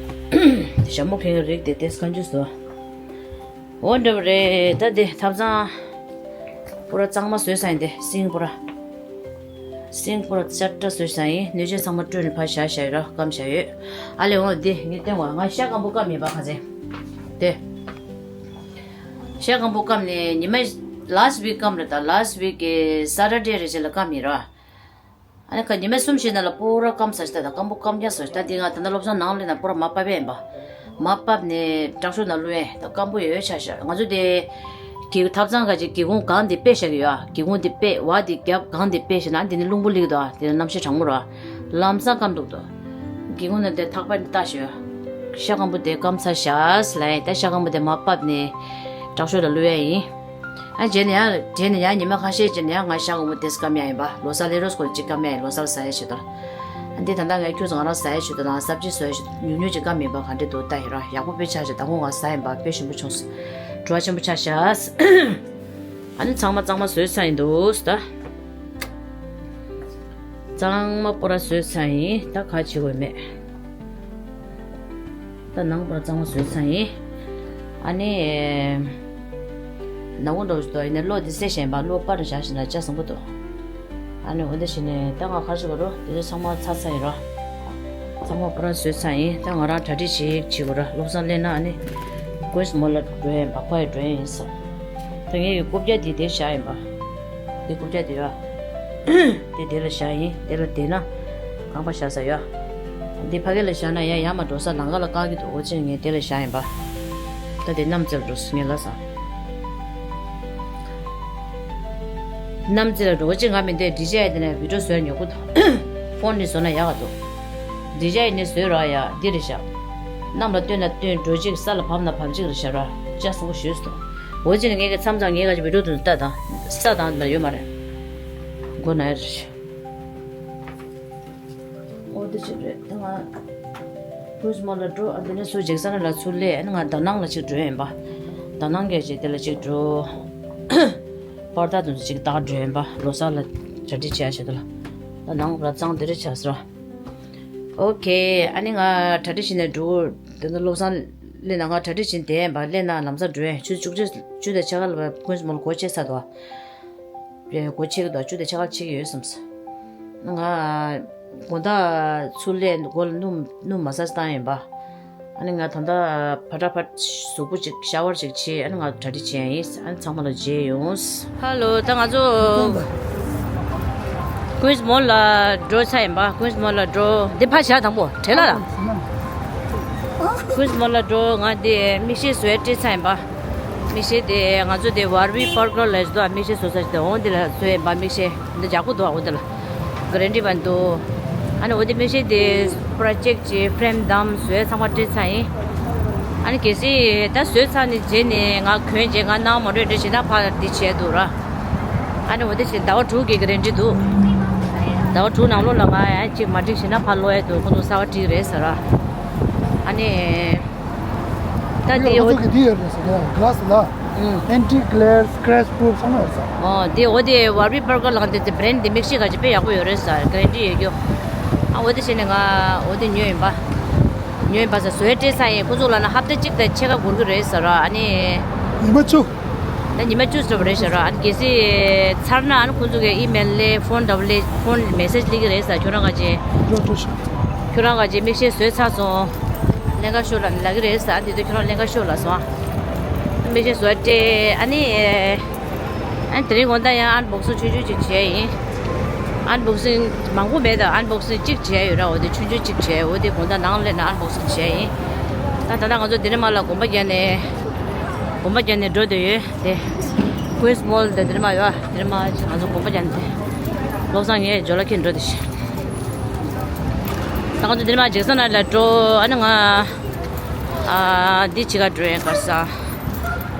ཞྭ་མོ་གོན་གི་རིགས་དེ་དེ་ག་ཇུས་འདུག་བ། འོ་འདྲ་བ་རེད། ད་དེ་ཐབ་ཚང་པུ་ར་གཙང་མ་བཟོས་ས་ཡིན་ཏེ། སིང་པུ་ར། སིང་པུ་ར་ཅག་ཏྲ་བཟོས་ས་ཡིན། སྣོད་ཆས་ཚང་མ་སྤྲོད་ནས་ཕར་བཞག་བཞག་ཡོད་ར། སྐམ་བཞག་ཡོད། ཨ་ལེ་འོ་དེ་ངས་བསྟན་བ་ང་ཤ་སྐམ་པོ་སྐམ་མེད་པ་ག་ཚེ། དེ། ཤ་སྐམ་པོ་སྐམ་ནས་ཉི་མ་last week སྐམ་རེད་ད། last week གི་Saturday རེ་བྱས་ལ་སྐམ་ཡིན་ར། ཨ་ནི་ཁ་ཉི་མ་གསུམ་ཞིག་ནང་ལ་པུ་ར་སྐམ་ས་ཞིག་ད་ད་སྐམ་པོ་སྐམ་རྐྱང་ས་ཞིག་ད་འདི་ང་ད་ལྟ་སློབ་ཚན་ནང་ལས་ན་པུ་ར་མ་པ་བས་ཡིན་པ། མ་པབ་ནས་དྲག་ཤུགས་ནང་བླུགས་ཡས་ད་སྐམ་པོ་ཡོད་ཆ་ཤག་ང་ཚོ་དེ་གི་ཐབ་ཚང་ག་ཅིག་སྒེའུ་ཁུང་གང་དེ་དཔེ་བཞག་གི་ཡོད། ཨ་སྒེའུ་ཁུང་དེ་དཔེ་བ་དེ་རྒྱབ་གང་དེ་དཔེ་བཞག་ན་འདི་ནི་རླུང་བུ་ལིག་འདུག་ཨ་དེ་ནི་གནམ་གཤིས་གྲང་མོ་ར་ལམ་སང་སྐམ་འདུག་འདུག་སྒེའུ་ཁུང་ནང་དེ་ཐག་པ་ནི་ལྟ་ཞོད། ཤ་སྐམ་པོ་དེ་སྐམ་ཚར་བཞག་ལ་ཡིན། ད་ཤ་སྐམ་པོ་དེ་མར་ཕབ་ནས་དྲག་ཤོས་ལ་བླུག་ཡ་ཡིན། ཨ་རྗེས་ནས་ཡང་རྗེས་ནས་ཡང་ཉི་མ་ཁ་ཤས་རྗེས་ནས་ཡང་ང་ཤ་སྐམ་པོ་དེ་སྐམ་ཡ་ཡིན་པ། ལོ་གསར་སླེབས་རོགས་སྐོར་ཅིག་སྐམ་ཡ་ཡིན། ལོ་གསར་ཟ་ཡ་ཆེད་དུ་ལ། ཨ་འདི་ད་ལྟ་ངས་ཁྱོད་ཚོ་ང་རང་ཟ་ཡ་ཆེད་དུ་དང་སབ་ཇི་བཟོ་ཡ་ཆེད་དུ་ཉུང་ཉུང་ཅིག་སྐམ་ཡིན་པ། ག་འདྲ་འདུག་ལྟ་ཡིན་རོགས། ཡག་པོ་དཔེ་ཆགས་ཤག་ད་དགོང་ང་ཟ་ཡིན་པ། དཔེ་ཞིམ་པོ་བྱུང་སོང་། བྲོ་བ་ཆེན་པོ་ཆགས་ཤག་ཨ་ནི་ཚང་མ་གཙང་མ་བཟོས་ཚར་ཡིན་འདུག་ད། གཙང་མ་པོ་ར་བཟོས་ཚར་ཡིན། ད་ག་བྱེད་དགོས་མེད། ད་ནང་པོ་ར་གཙང་མ་བཟོས་ཚར་ཡིན། ཨ་ནི། ནག་པོ་འདྲ་བོ་ཞིག་འདུག་ཡིན་ནའི་གློག་འདི་བསད་བཞག་ཡིན་པ། གློག་སྤར་ནས་བཞག་བཞིན་ལ་ལྕགས་བཟང་པོ་འདུག་ཨ་ནི་འོ་འདི་བྱས་ནས་ད་ང་ག་རེ་བྱེད་དགོས་རེད། དེ་ཚོ་ཚང་མ་ཚར་ཚར་ཡིན་ར། ཚང་མ་པོ་ར་བཟོས་ཚར་ཡིན། ད་ང་རང་གྲ་སྒྲིག་ཅིག་བྱེད་དགོས་ར། བློ་བཟང་སླེབས་ན་ཨ་ནི་ཀུན་སི་མོལ་ལ་འགྲོ་ཡ་ཡིན། བག་ཕ་ཡི་འགྲོ་ཡ་ཡིན་ས། ད་ངའི་རྐུབ་བཀྱག་འདི་དེར་བཞག་ཡིན་པ། འདི་རྐུབ་བཀྱག་འདི་ཡ། དེ་དེ་ལ་བཞག་ཡིན། དེ་ལ་བསྡད་ན་ཁང་པ་བཞག་ས་ཡ། འདི་ཕ་གི་ལ་བཞག་ན་ཡ་ཡར་མར་འགྲོ་ས་ལམ་ཁ་ལ་བཀག་གི་འདུག་འོ་ཅེ་ངས་དེ་ལ་བཞག་ཡིན་པ། ད་དེ་གནམ་རྩེ་ལ་འགྲོ་ས་ངས་ལབ་ས། གནམ་རྩེ་ལ་འགྲོ་ཅེ་ང་མི་འདོད། འདི་བྱས་དེ་ནས་བི་ཌིའོ་བཟོས་ཉོ་གི་འདུག་ཕོན་ནས་བཟོས་ན་ཡག་ག་འདུག་འདི་བྱས་ནས་བཟོས་ར་ཡ། འདི་རེད་ཤག་གནམ་ལ་བཏོན་ན་བཏོན། འགྲོ་ཅིག་ས་ལ་བབས་ན་བབས་ཅིག་རེད་ཤག་ར། ལྕགས་བཟང་པོ་ཞེ་པོ་འདུག་འོ་ཅེ་ནས་ངས་ཀྱི་མཚམས་མཚམས་ངས་ག་ཅིག་བི་ཌིའོ་དུ་ལྟ་དང་། ས་དང་ལ་ཡོད་མ་རེད། མགོ་ན་ཡ་རེད་ཤག་འོ་དེ་ཅིག་རེད། ད་ང་ཀུན་སི་མོལ་ལ་འགྲོ། ཨ་དེ་ནས་སུ་ཇེག་སན་ལ་ཚུར་སླེབས། ཨ་ནི་ང་དཱ་ནང་ལ་ཅིག་འགྲོ་ཡིན་པ། དཱ་ནང་གི་ཅིག་དེ་ལ་ཅིག་འགྲོ། པར་ད་དུང་ཅིག་བཏགས་འགྲོ་ཡིན་པ། ལོ་གསར་ལ་གྲ་སྒྲིག་བྱས་བྱེད་དུ་ལ། དཱ་ནང་ལ་གཙང་དེ་རེད་ཆགས་སོ། ཨོ་ཁེ། ཨ་ནི་ང་གྲ་སྒྲིག་བྱས་ནས་འགྲོ། དེ་ནས་བློ་བཟང་སླེབས་ན་ང་གྲ་སྒྲིག་བྱས་བསྡད་ཡིན་པ། སླེབས་ན་ལམ་སང་འགྲོ་ཡིན། ཆུ་བཅུ་གཅིག་བཅུ་དང་ཕྱེད་ཀ་ལ་ཀུན་སི་མོལ་སྒོ་ཕྱེ་ཚར་འདུག་སྒོ་ཕྱེ་གི་འདུག་བཅུ་དང་ཕྱེད་ཀ་ཕྱེ་གི་ཡོད་བསམས། ང་དགོང་དག་ཚུར་སླེབས། མགོ་ལ་སྣུམ་སྣུམ་མ་སཱ་ཇི་བཏང་ཡིན་པ། ཨ་ནི་ང་ད་ལྟ་ཕ་ཏྲ་ཕ་གཟུགས་པོ་ཅིག་ཤ་ཝར་ཅིག་བྱས། ཨ་ནི་ང་གྲ་སྒྲིག་བྱས་ཡིན། ཨ་ནི་ཚང་མ་ལ་མཇལ་ཡོང་། ཧ་ལོ། ད་ང་ཚོ་ཀུན་སི་མོལ་ལ་འགྲོ་ཚར་ཡིན་པ། ཀུན་སི་མོལ་ལ་འགྲོ། འདི་ཕར་བཞག་དང་པོ་དྲན་ལ་ལ། ཀུན་སི་མོལ་ལ་འགྲོ། ང་འདི་མིག་ཤེལ་བཟོས་སྤྲད་ཚར་ཡིན་པ། མིག་ཤེལ་དེ་ང་ཚོ་དེ་ཝར་བི་པར་གར་ལ་ཞིག་འདུག་མིག་ཤེལ་བཟོ་ས་ཞིག་འདུག་འོ་འདི་ལ་བཟོས་ཡིན་པ། མིག་ཤེལ་འདི་ཡག་པོ་འདུག་འོ་འདི་ལ་གྷ་རན་ཊི་བ་འདུག་ཨ་ནི་འོ་འདི་མིག་ཤེལ་དེ་པུ་ར་ཅེག་ཅིག་ཕྲེམ་བདམས་བཟོས་ཚང་མ་སྤྲད་ཚར་ཡིན། ཨ་ནི་གལ་སྲིད་ད་བཟོས་ཚར་ནས་རྗེས་ནས་ང་གོན་རྗེས་ང་གནང་མ་འགྲོ་འདྲ་བྱས་ན་ཕར་འདི་བྱས་འདུག་ར། ཨ་ནི་འོ་འདི་བྱས་ཟླ་བ་དྲུག་གི་གྷ་རན་ཊི་འདུག་ཟླ་བ་དྲུག་ནང་ལོགས་ལ་ང་ཡང་ཅིག་མ་འགྲིག་ཤེ་ན་ཕར་ལོག་ཡས་འདུག་ཁོང་ཚོ་གསར་པ་བྲིས་རེད་ཟེར་ར། ཨ་ནི། ད་འདི་ཁོ་འོ། ཚོ་གི་འདི་ཡོད་རེད་ཟེར་ཡ། གྷ་ལ་སི་ལ། ཨུམ། ཨན་ཊི་གྷི་ལེར་སི་ཀེ་རེ་ཆི་པུ་རུབ་ཚང་མ་ཡོད་ས། ཨོ་འདི་འོ་དེ་ཝར་བི་པར་གར་ལ་འདི་འདི་བྷི་རེན་ཌི་འདི་མིག་ཤེལ་ག་ཅིག་དཔེ་ཡག་པོ་ཡོད་རེད་ཟེར། གྷ་རན་ཊི་ཡོད་རྒྱུ། ཨ་འོ་དེ་བྱས་ནས་ང་འོ་དེ་ཉོས་ཡིན་པ། ཉོས་ཡིན་པ་ཟེར། བཟོས་སྤྲད་ཚར་ཡིན། ཁོ་ཚོ་ལ་ན་ཧབ་ཏ་གཅིག་དང་ཕྱེད་ཀ་འགོར་གི་རེད་ཟེར་ར། ཨ་ནི། ཉི་མ་བཅུ། ད་ཉི་མ་བཅུ་ཙམ་རེད་ཟེར་ར། ཨ་ནི་གལ་སྲིད་ཚར་ན་ཨ་ནི་ཁོ་ཚོ་གི་ཨི་མེལ་ལས་ཕོན་འདྲ་བོ་ལས་ཕོན་མེ་སེ་ཇི་སླེབས་ཀྱི་རེད་ཟེར། ཁྱོད་རང་ག་ཅིག་འགྲོ་འགྲོ་ཤོག་ཁྱོད་རང་ག་ཅིག་མིག་ཤེལ་བཟོས་ཚར་སོང་། ལེན་ག་ཤོག་ལབ་ལབ་ཀྱི་རེད་ཟེར། ཨ་དེ་དུས་ཁྱོད་རང་ལེན་ག་ཤོག་ལབ་སོང་། མིག་ཤེལ་བཟོས་སྤྲད། ཨ་ནི། ཨ་ནི་དེ་རིང་དགོང་དག་ཡང་ཨན་བོག་སིང་ཆུང་ཆུང་ཅིག་བྱས་ཡིན། ཨན་བོག་སིང་མང་པོ་མེད་ད། ཨན་བོག་སིང་གཅིག་བྱས་ཡོད་ར། འོ་དེ་ཆུང་ཆུང་གཅིག་བྱས། འོ་དེ་དགོང་དག་ནང་སླེབས་ན་ཨན་བོག་སིང་བྱས་ཡིན། ད་ད་ལྟ་ང་ཚོ་འདི་ནས་མར་ལ་གོམ་པ་རྒྱག་ནས། གོམ་པ་རྒྱག་ནས་འགྲོ་བསྡད་ཡོད་དེ། ཀུན་སི་མོལ་དེ་འདི་ནས་མར་ཡོད། འདི་ནས་མར་ང་ཚོ་གོམ་པ་རྒྱག་ནས་དེ། བློ་བཟང་ངས་ཇོ་ལ་ཁྱེར་འགྲོ་བསྡད་ཤག་ད་ང་ཚོ་འདི་ནས་མར་ཇེག་སན་ལ་འགྲོ། ཨ་ནི་ང་ཨ་འདི་བྱེད་ག་འགྲོ་ཡིན། ག་ས་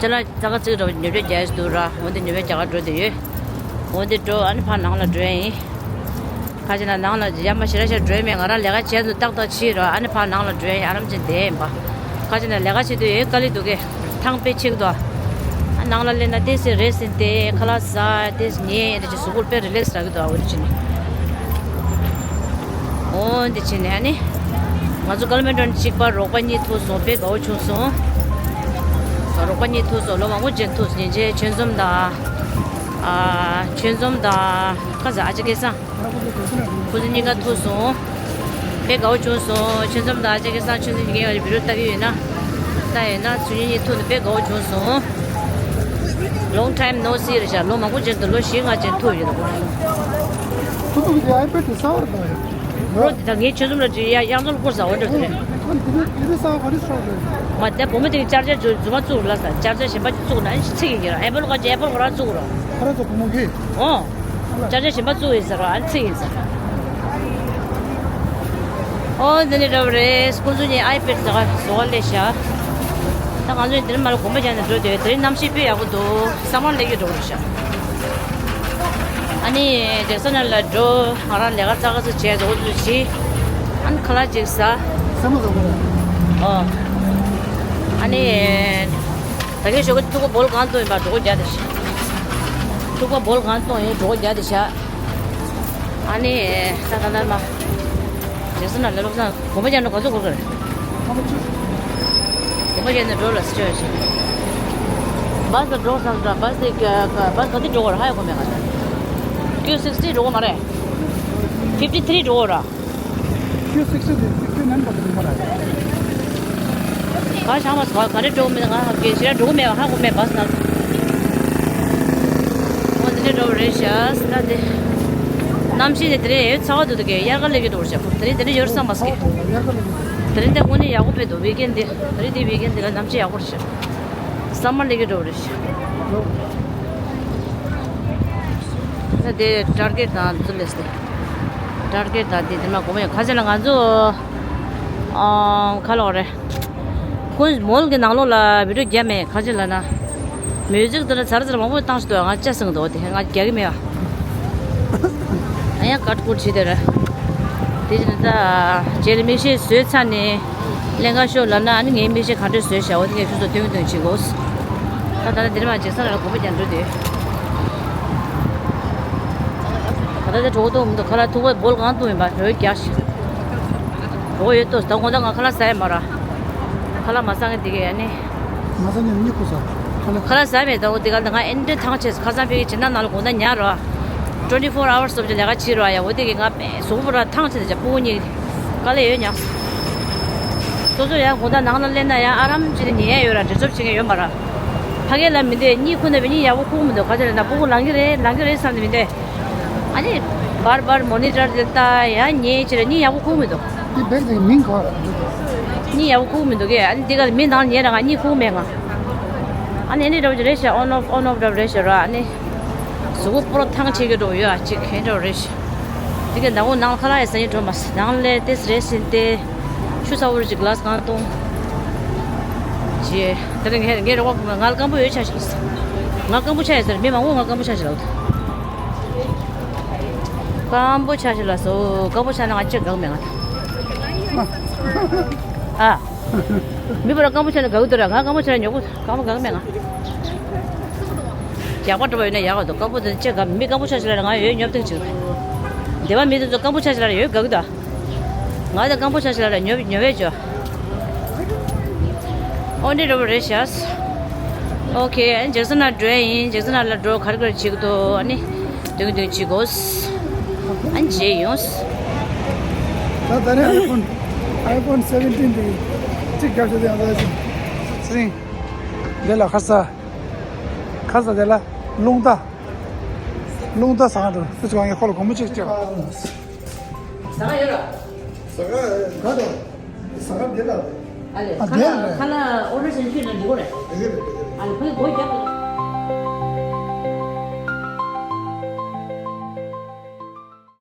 ཅ་ལག་ཙག་ཙིག་འདྲ་བོ་ཉོ་སྤྱོད་རྒྱག་ཡས་འདུག་ར། འོ་འདི་ཉོ་སྤྱོད་རྒྱག་ག་འགྲོ་བསྡད་ཡོད། འོ་འདི་འགྲོ། ཨ་ནི་ཕར་ནང་ལ་འགྲོ་ཡ་ཡིན། ཁ་ཅིག་ན་ནང་ལ་ཡར་མར་ཞེ་དྲག་ཞིག་འགྲོ་ཡ་མེད། ང་རང་ལས་ཀ་བྱས་འདུག་ཏག་ཏག་ཕྱིན་རོགས། ཨ་ནི་ཕར་ནང་ལ་འགྲོ་ཡ་ཡིན། ཨ་རམ་ཅན་བསྡད་ཡིན་པ། ཁ་ཅིག་ན་ལས་ཀ་བྱེད་དུས་ཡོད་དཀའ་ལས་འདུག་གས། ཐང་དཔེ་ཆེ་གི་འདུག་ཨ་ནང་ལ་སླེབས་ན་ཏོག་ཙམ་རེ་སྟེ་ཁ་ལག་ཟ། ཏོག་ཙམ་ཉལ་ཡ་འདྲ་ཅིག་གཟུགས་པོ་དཔེ་རི་ལེགས་རག་གི་འདུག་ཨ་འོ་འདི་བྱས་ནས། འོ་འདི་བྱས་ནས་ཨ་ནི། ང་ཚོ་ཀལ་མེ་ཌོན་གཅིག་པ་རོགས་པ་གཉིས་ཐུག་སོང་། དཔེ་དགའ་བོ་བྱུང་སོང་། རོགས་པ་གཉིས་ཐུག་སོང་། ལོ་མང་པོ་ཅན་ཐུག་སོང་། ཉིན་བྱེད་ཆོལ་འཛོམས་དང་། ཨ་ཆོལ་འཛོམས་དང་ཁ་ཟ་ཨ་ཅེ་སྐལ་བཟང་། ཁོ་ཚོ་གཉིས་ཀ་ཐུག་སོང་། དཔེ་དགའ་བོ་བྱུང་སོང་། ཆོལ་འཛོམས་དང་ཨ་ཅེ་སྐལ་བཟང་། ཆོལ་འཛོམས་གཉིས་ཀ་བི་ཌིའོ་ལྟ་གི་ཡོད་ན། ལྟ་ཡོད་ན་ཚོ་གཉིས་གཉིས་ཐུག་ནས་དཔེ་དགའ་བོ་བྱུང་སོང་། Long time no see རེད་ཤག་ལོ་མང་པོ་ཅན་དུ། ལོ་བཞི་ལྔ་ཅན་ཐུག་ཡོད་ད་ཁོ་རང་། ཁོ་ཚོ་གི་ཨའི་པེ་ཌི་དེ་གསར་པ་རེད་ད། རོ་དེ་ད་ངའི་ཆོལ་གསུམ་ལ་ཅིག་ཡ་ཡང་ཚོར་སྐོར་ཟ་བ་འདྲ་དེ་རེད། ཁོ་དེ་ནས་དེ་རིང་གསར་པ་ག་རེ་ཤོག་རེད། མ་དེ་བུ་མོ་དེ་གི་ཅར་ཅར་རྫུན་མ་བཙུགས་ལ་ས། ཅར་ཅར་གཞན་པ་བཙུགས་ན་ཨ་ནི་ཚིག་ཡིན་གྱི་ར། ཨེ་པལ་ལོ་ག་ཅིག་ཨེ་པལ་ཁོ་རང་བཙུགས་ར། ཁ་ར་ཚོ་བུ་མོ་གི། ཨོ། ཅར་ཅར་གཞན་པ་བཙུགས་ཡིན་ཟེར་ར། ཨ་ནི་ཚིག་ཡིན་ཟེར། ཨོ་འདི་ནས་འགྲོ་བ་རེད། ཁོང་ཚོ་གཉིས་ཨའི་པེ་ཌི་ཟ་ག་ཟ་ག་སླེབས་ཤག་ད་ང་ཚོ་འདིར་མར་གོམ་པ་རྒྱག་ནས་འགྲོ་དུས་དེ་རིང་གནམ་གཤིས་དཔེ་ཡག་པོ་འདུག་ས་མར་སླེབས་ཀྱི་འགྲོ་རེད་ཤག་ཨ་ནི་རྒྱལ་ས་ནང་ལ་འགྲོ། ང་རང་ལས་ཀ་ཙག་ཙིག་བྱས་འགྲོ་འདུག་བྱས། ཨ་ནི་ཁ་ལག་ཅིག་ཟ། ས་མ་ཟ་གོ་ར། ཨོ། ཨ་ནི་ད་གིན་ཞོགས་ཀས་ཐུག་པ་བོལ་གང་བཏུང་ཡིན་པ་གྲོད་ཁོག་རྒྱགས་བསྡད་ཤག་ཐུག་པ་བོལ་གང་བཏུང་ཡིན་གྲོད་ཁོག་རྒྱགས་བསྡད་ཤག་ཨ་ནི་ད་ད་ལྟ་མ་རྒྱལ་ས་ནང་ལ་ལོག་ས་གོམ་པ་རྒྱག་ན་ག་ཚོད་འགོར་གི་རེད། གོམ་པ་རྒྱག་ནས་འགྲོ་ལ་སི་ཅོ་ཡ་ཞིག་བ་སི་ལ་འགྲོ་བསམ་འདྲ། བ་སི་དེ་ག་བ་སི་ག་དུས་འགྲོ་གི་རེད། ཧ་ཡ་གོ་མེད་ག་ད་ཀིའུ་སིག་སི་ཊི་འགྲོ་གི་མ་རེད། ཕིབ་ཊི་ཐི་རི་འགྲོ་གི་རེད། ཀིའུ་སིག་སི་ཊི་དེ་ཀིའུ་ནན་པ་དེ་མ་རེད། ག་ཤང་མ་སོ་ག་རེ་འགྲོ་གི་མེད་ང་ཧ་གོ་ཞེ་དྲག་འགྲོ་གི་མེད་ཧ་གོ་མེད་བ་སི་ནང་། འོ་དེ་འདྲ་འགྲོ་བ་རེད་ཤག་ད་དེ་གནམ་གཤིས་དེ་དེ་རིང་ཡོད་ཚ་བ་འདུག་ད་གི་དབྱར་ཁ་སླེབས་ཀྱི་འགྲོ་བ་ཤག་དེ་རིང་དེ་འདྲ་ཡོད་བསམ་མ་སོང་གི་དེ་རིང་དེ་དངོས་གནས་ཡག་པོ་དཔེ་འདུག་ཝིག་ཨེན་དེ་དེ་རིང་དེ་ཝིག་ཨེན་དེ་ལ་གནམ་གཤིས་ཡག་པོ་རེད་ཤག་སམ་མར་སླེབས་ཀྱི་འགྲོ་བ་རེད་ཤག་ད་དེ་ཊར་གེཊ་དང་ཚུར་སླེབས་ཏེ། ཊར་གེཊ་དང་དེ་དེ་མ་གོ་མ་ཡོད་ཁ་ཤས་ལ་ང་ཚོ་ཨང་ཁ་ལོག་རེད། ཁོང་མོལ་གྱི་ནང་ལོགས་ལ་བི་ཌིའོ་རྒྱབ་མེད་ག་ཅི་ལབ་ན། མིའུ་ཟིག་དེ་ལ་ཚར་ཚར་མང་པོ་བཏང་ཞིག་འདུག་ང་ལྕགས་སྲིང་འདུག་དེ་ང་རྒྱག་གི་མེད་པ། ཨ་ཡ་ཀཊ་ཀུཊ་བྱེད་དེ་རེད། དེ་བཞིན་ད་རྗེས་ལ་མིག་ཤེལ་བཟོས་ཚར་ནས་ཀླན་ཀ་ཤོག་ལབ་ན་ཨ་ནི་ངའི་མིག་ཤེལ་ག་འདྲས་བཟོས་བཞག་འོ་དེ་ངས་ཁྱོད་ཚོ་སྟོན་གི་འདུག་བྱེད་དགོས། ད་ད་ལྟ་འདིར་མ་བྱེད་ས་ལ་གོམ་པ་རྒྱག་འགྲོ་དུས། ད་ལྟ་དེ་གྲོད་ཁོག་ལྟོགས་མི་འདུག་ཁ་ལག་ཐུག་པ་བོལ་གང་བཏུང་ཡིན་པ་རོལ་རྒྱག་ཞིག་གྲོད་ཁོག་ཡོད་ཏོ། ད་དགོང་དག་ང་ཁ་ལག་ཟ་ཡ་མ་ར། ཁ་ལག་མ་ཟ་ངེ་འདི་གས་ཨ་ནི། མ་ཟ་ངེ་གཉིད་ཁུག་ས། ཁ་ལག་ཁ་ལག་ཟ་མེད་ད་འོ་དེ་ག་ད་ང་ཨེ་འདྲ་ཐང་ཆད་ཁ་སང་ཕ་གི་བྱེད་ན་ནང་ལ་དགོང་དག་ཉལ་ར། ཊུ་ཝེན་ཊི་ཕོར་ཨ་ཝར་སི་སོབ་ཅིག་ལས་ཀ་བྱེད་ར་ཡ་འོ་དེ་གས་ང་དཔེ་གཟུགས་པོ་ར་ཐང་ཆད་དེ་ཅག་སྤུ་གུ་གཉིས། དཀའ་ལས་ཡོད་ཉག་སོ་སོ་ཡང་དགོང་དག་ནང་ལ་སླེབས་ན་ཡང་ཨ་རམ་བྱས་ཏེ་ཉལ་ཡ་ཡོད་ར་འདྲེ་ཚོབ་བྱེད་མཁན་ཡོད་མ་ར། ཕ་གི་ལ་མི་འདོད་གཉིད་ཁུག་ན་བས་གཉིད་ཡག་པོ་ཁུག་མི་འདུག་ག་ཚོད་རེད་ན་སྤུ་གུ་ལངས་ཀྱི་རེད་ལངས་ཀྱི་རེད་བསམ་ནས་མི་འདོད། ཨ་ནི་བར་བར་མོ་ནི་ཊར་དེ་ལྟ་ཡང་ཉལ་བྱས་ར་གཉིད་ཡག་པོ་ཁུག་མི་འདུག་འདི་བེད་ཀྱི་མིང་གོ་གཉིད་ཡག་པོ་ཁུག་མི་འདུག་གས། ཨ་ནི་འདི་ག་ལ་མི་ནང་ཉལ་ར་ང་གཉིད་ཁུག་མེད་ང་། ཨ་ནི་ཨ་ནི་འདྲ་བོ་ཅིག་རེད་ཤག་ཨོན་ཨོཕ་ཨོན་ཨོཕ་འདྲ་བོ་རེད་ཤག་ར་ཨ་ནི། གཟུགས་པོ་པོ་ར་ཐང་ཆད་ཀྱི་འགྲོ་ཡོད་ཨ་ཅིག་གས་འདྲ་བོ་རེད་ཤག་དེ་ག་ནང་ཁོ་ནང་ཁ་ལག་ཡ་ཟ་ཡིན་འགྲོ་མ་སི་ནང་ལས་ཏེ་རེ་སིན་ཏེ། ཆུ་ཚ་བོ་རེ་ཅིག་གླ་སི་གང་གཏོང་། ཅེ། དེ་ལ་ངས་ངས་རོགས་པ་ཁོ་ང་ལ་སྐམ་པོ་ཡོད་ཆ་ཞིག་ང་སྐམ་པོ་ཆ་ཡོད་ཟེར་མི་མང་པོ་ང་སྐམ་པོ་ཆ་ཞིག་ལབ་འདུག་སྐམ་པོ་ཆ་ཞིག་ལ་སོ་སྐམ་པོ་ཆ་ན་ང་ཅི་དགའ་མེད་ང་ད། ཨ། མི་པོ་ར་སྐམ་པོ་ཆ་ན་དགའ་གི་འདུག་ར་ང་སྐམ་པོ་ཆ་ན་ཉོ་གི་སྐམ་པོ་དགའ་གི་མེད་ང་། ཡག་པ་འགྲོ་བ་ཡོད་ན་ཡག་ག་འདུག་སྐམ་པོ་དེ་ཅི་དགའ་མི་སྐམ་པོ་ཆ་ཞིག་ལ་ང་ཡོད་ཉོབ་ཐེངས་ཅིག་སྡེ་བ་མི་དེ་ཚོ་སྐམ་པོ་ཆ་ཞིག་ལ་ཡོད་དགའ་གི་འདུག་ང་དང་སྐམ་པོ་ཆ་ཞིག་ལ་ཉོབ་ཉོབ་བས་ཅོ། ཨོ་འདྲེ་འགྲོ་བ་རེད་ཤག་ཨོ་ཁེ། ཨ་ནི་ཇེག་སན་ལ་འགྲོ་ཡ་ཡིན། ཇེག་སན་ལ་འགྲོ་ག་རེ་ག་རེ་བྱེད་ཀྱི་འདུག་ཨ་ནི་སྟོན་གྱི་འདུག་བྱེད་དགོས། ཨ་ནི་བྱེད་ཡོང་། ད་ད་རེས་ཨའི་ཕོན་ཨའི་ཕོན་སེ་བེན་ཊིན་དེ་གཅིག་རྒྱབ་ཤོག་དེ་ཡང་ད་ཅིག་སི་རིང་། དེ་ལ་ཁ་ས་ཁ་ས་དེ་ལ་རླུང་རྟ་རླུང་རྟ་ཟ་ག་འགྲོ་སི་ཚོ་གང་གི་ཁོ་ལ་སྒོར་མོ་གཅིག་སྤྲད། ཟ་ག་ཡོད་ར། ཟ་ག་ག་དང་ཟ་ག་འདི་ལ། ཨ་ལེ། ཨ་ཁ་ལག་འདི་ལ་ཁ་ལག་ཨོ་ཌར་བྱས་ཁྱོད་ལ་འགྲོ་རེད། འདི་ག་རེད། ཨ་ལེ་ཕ་གི་སྒོ་རྒྱབ།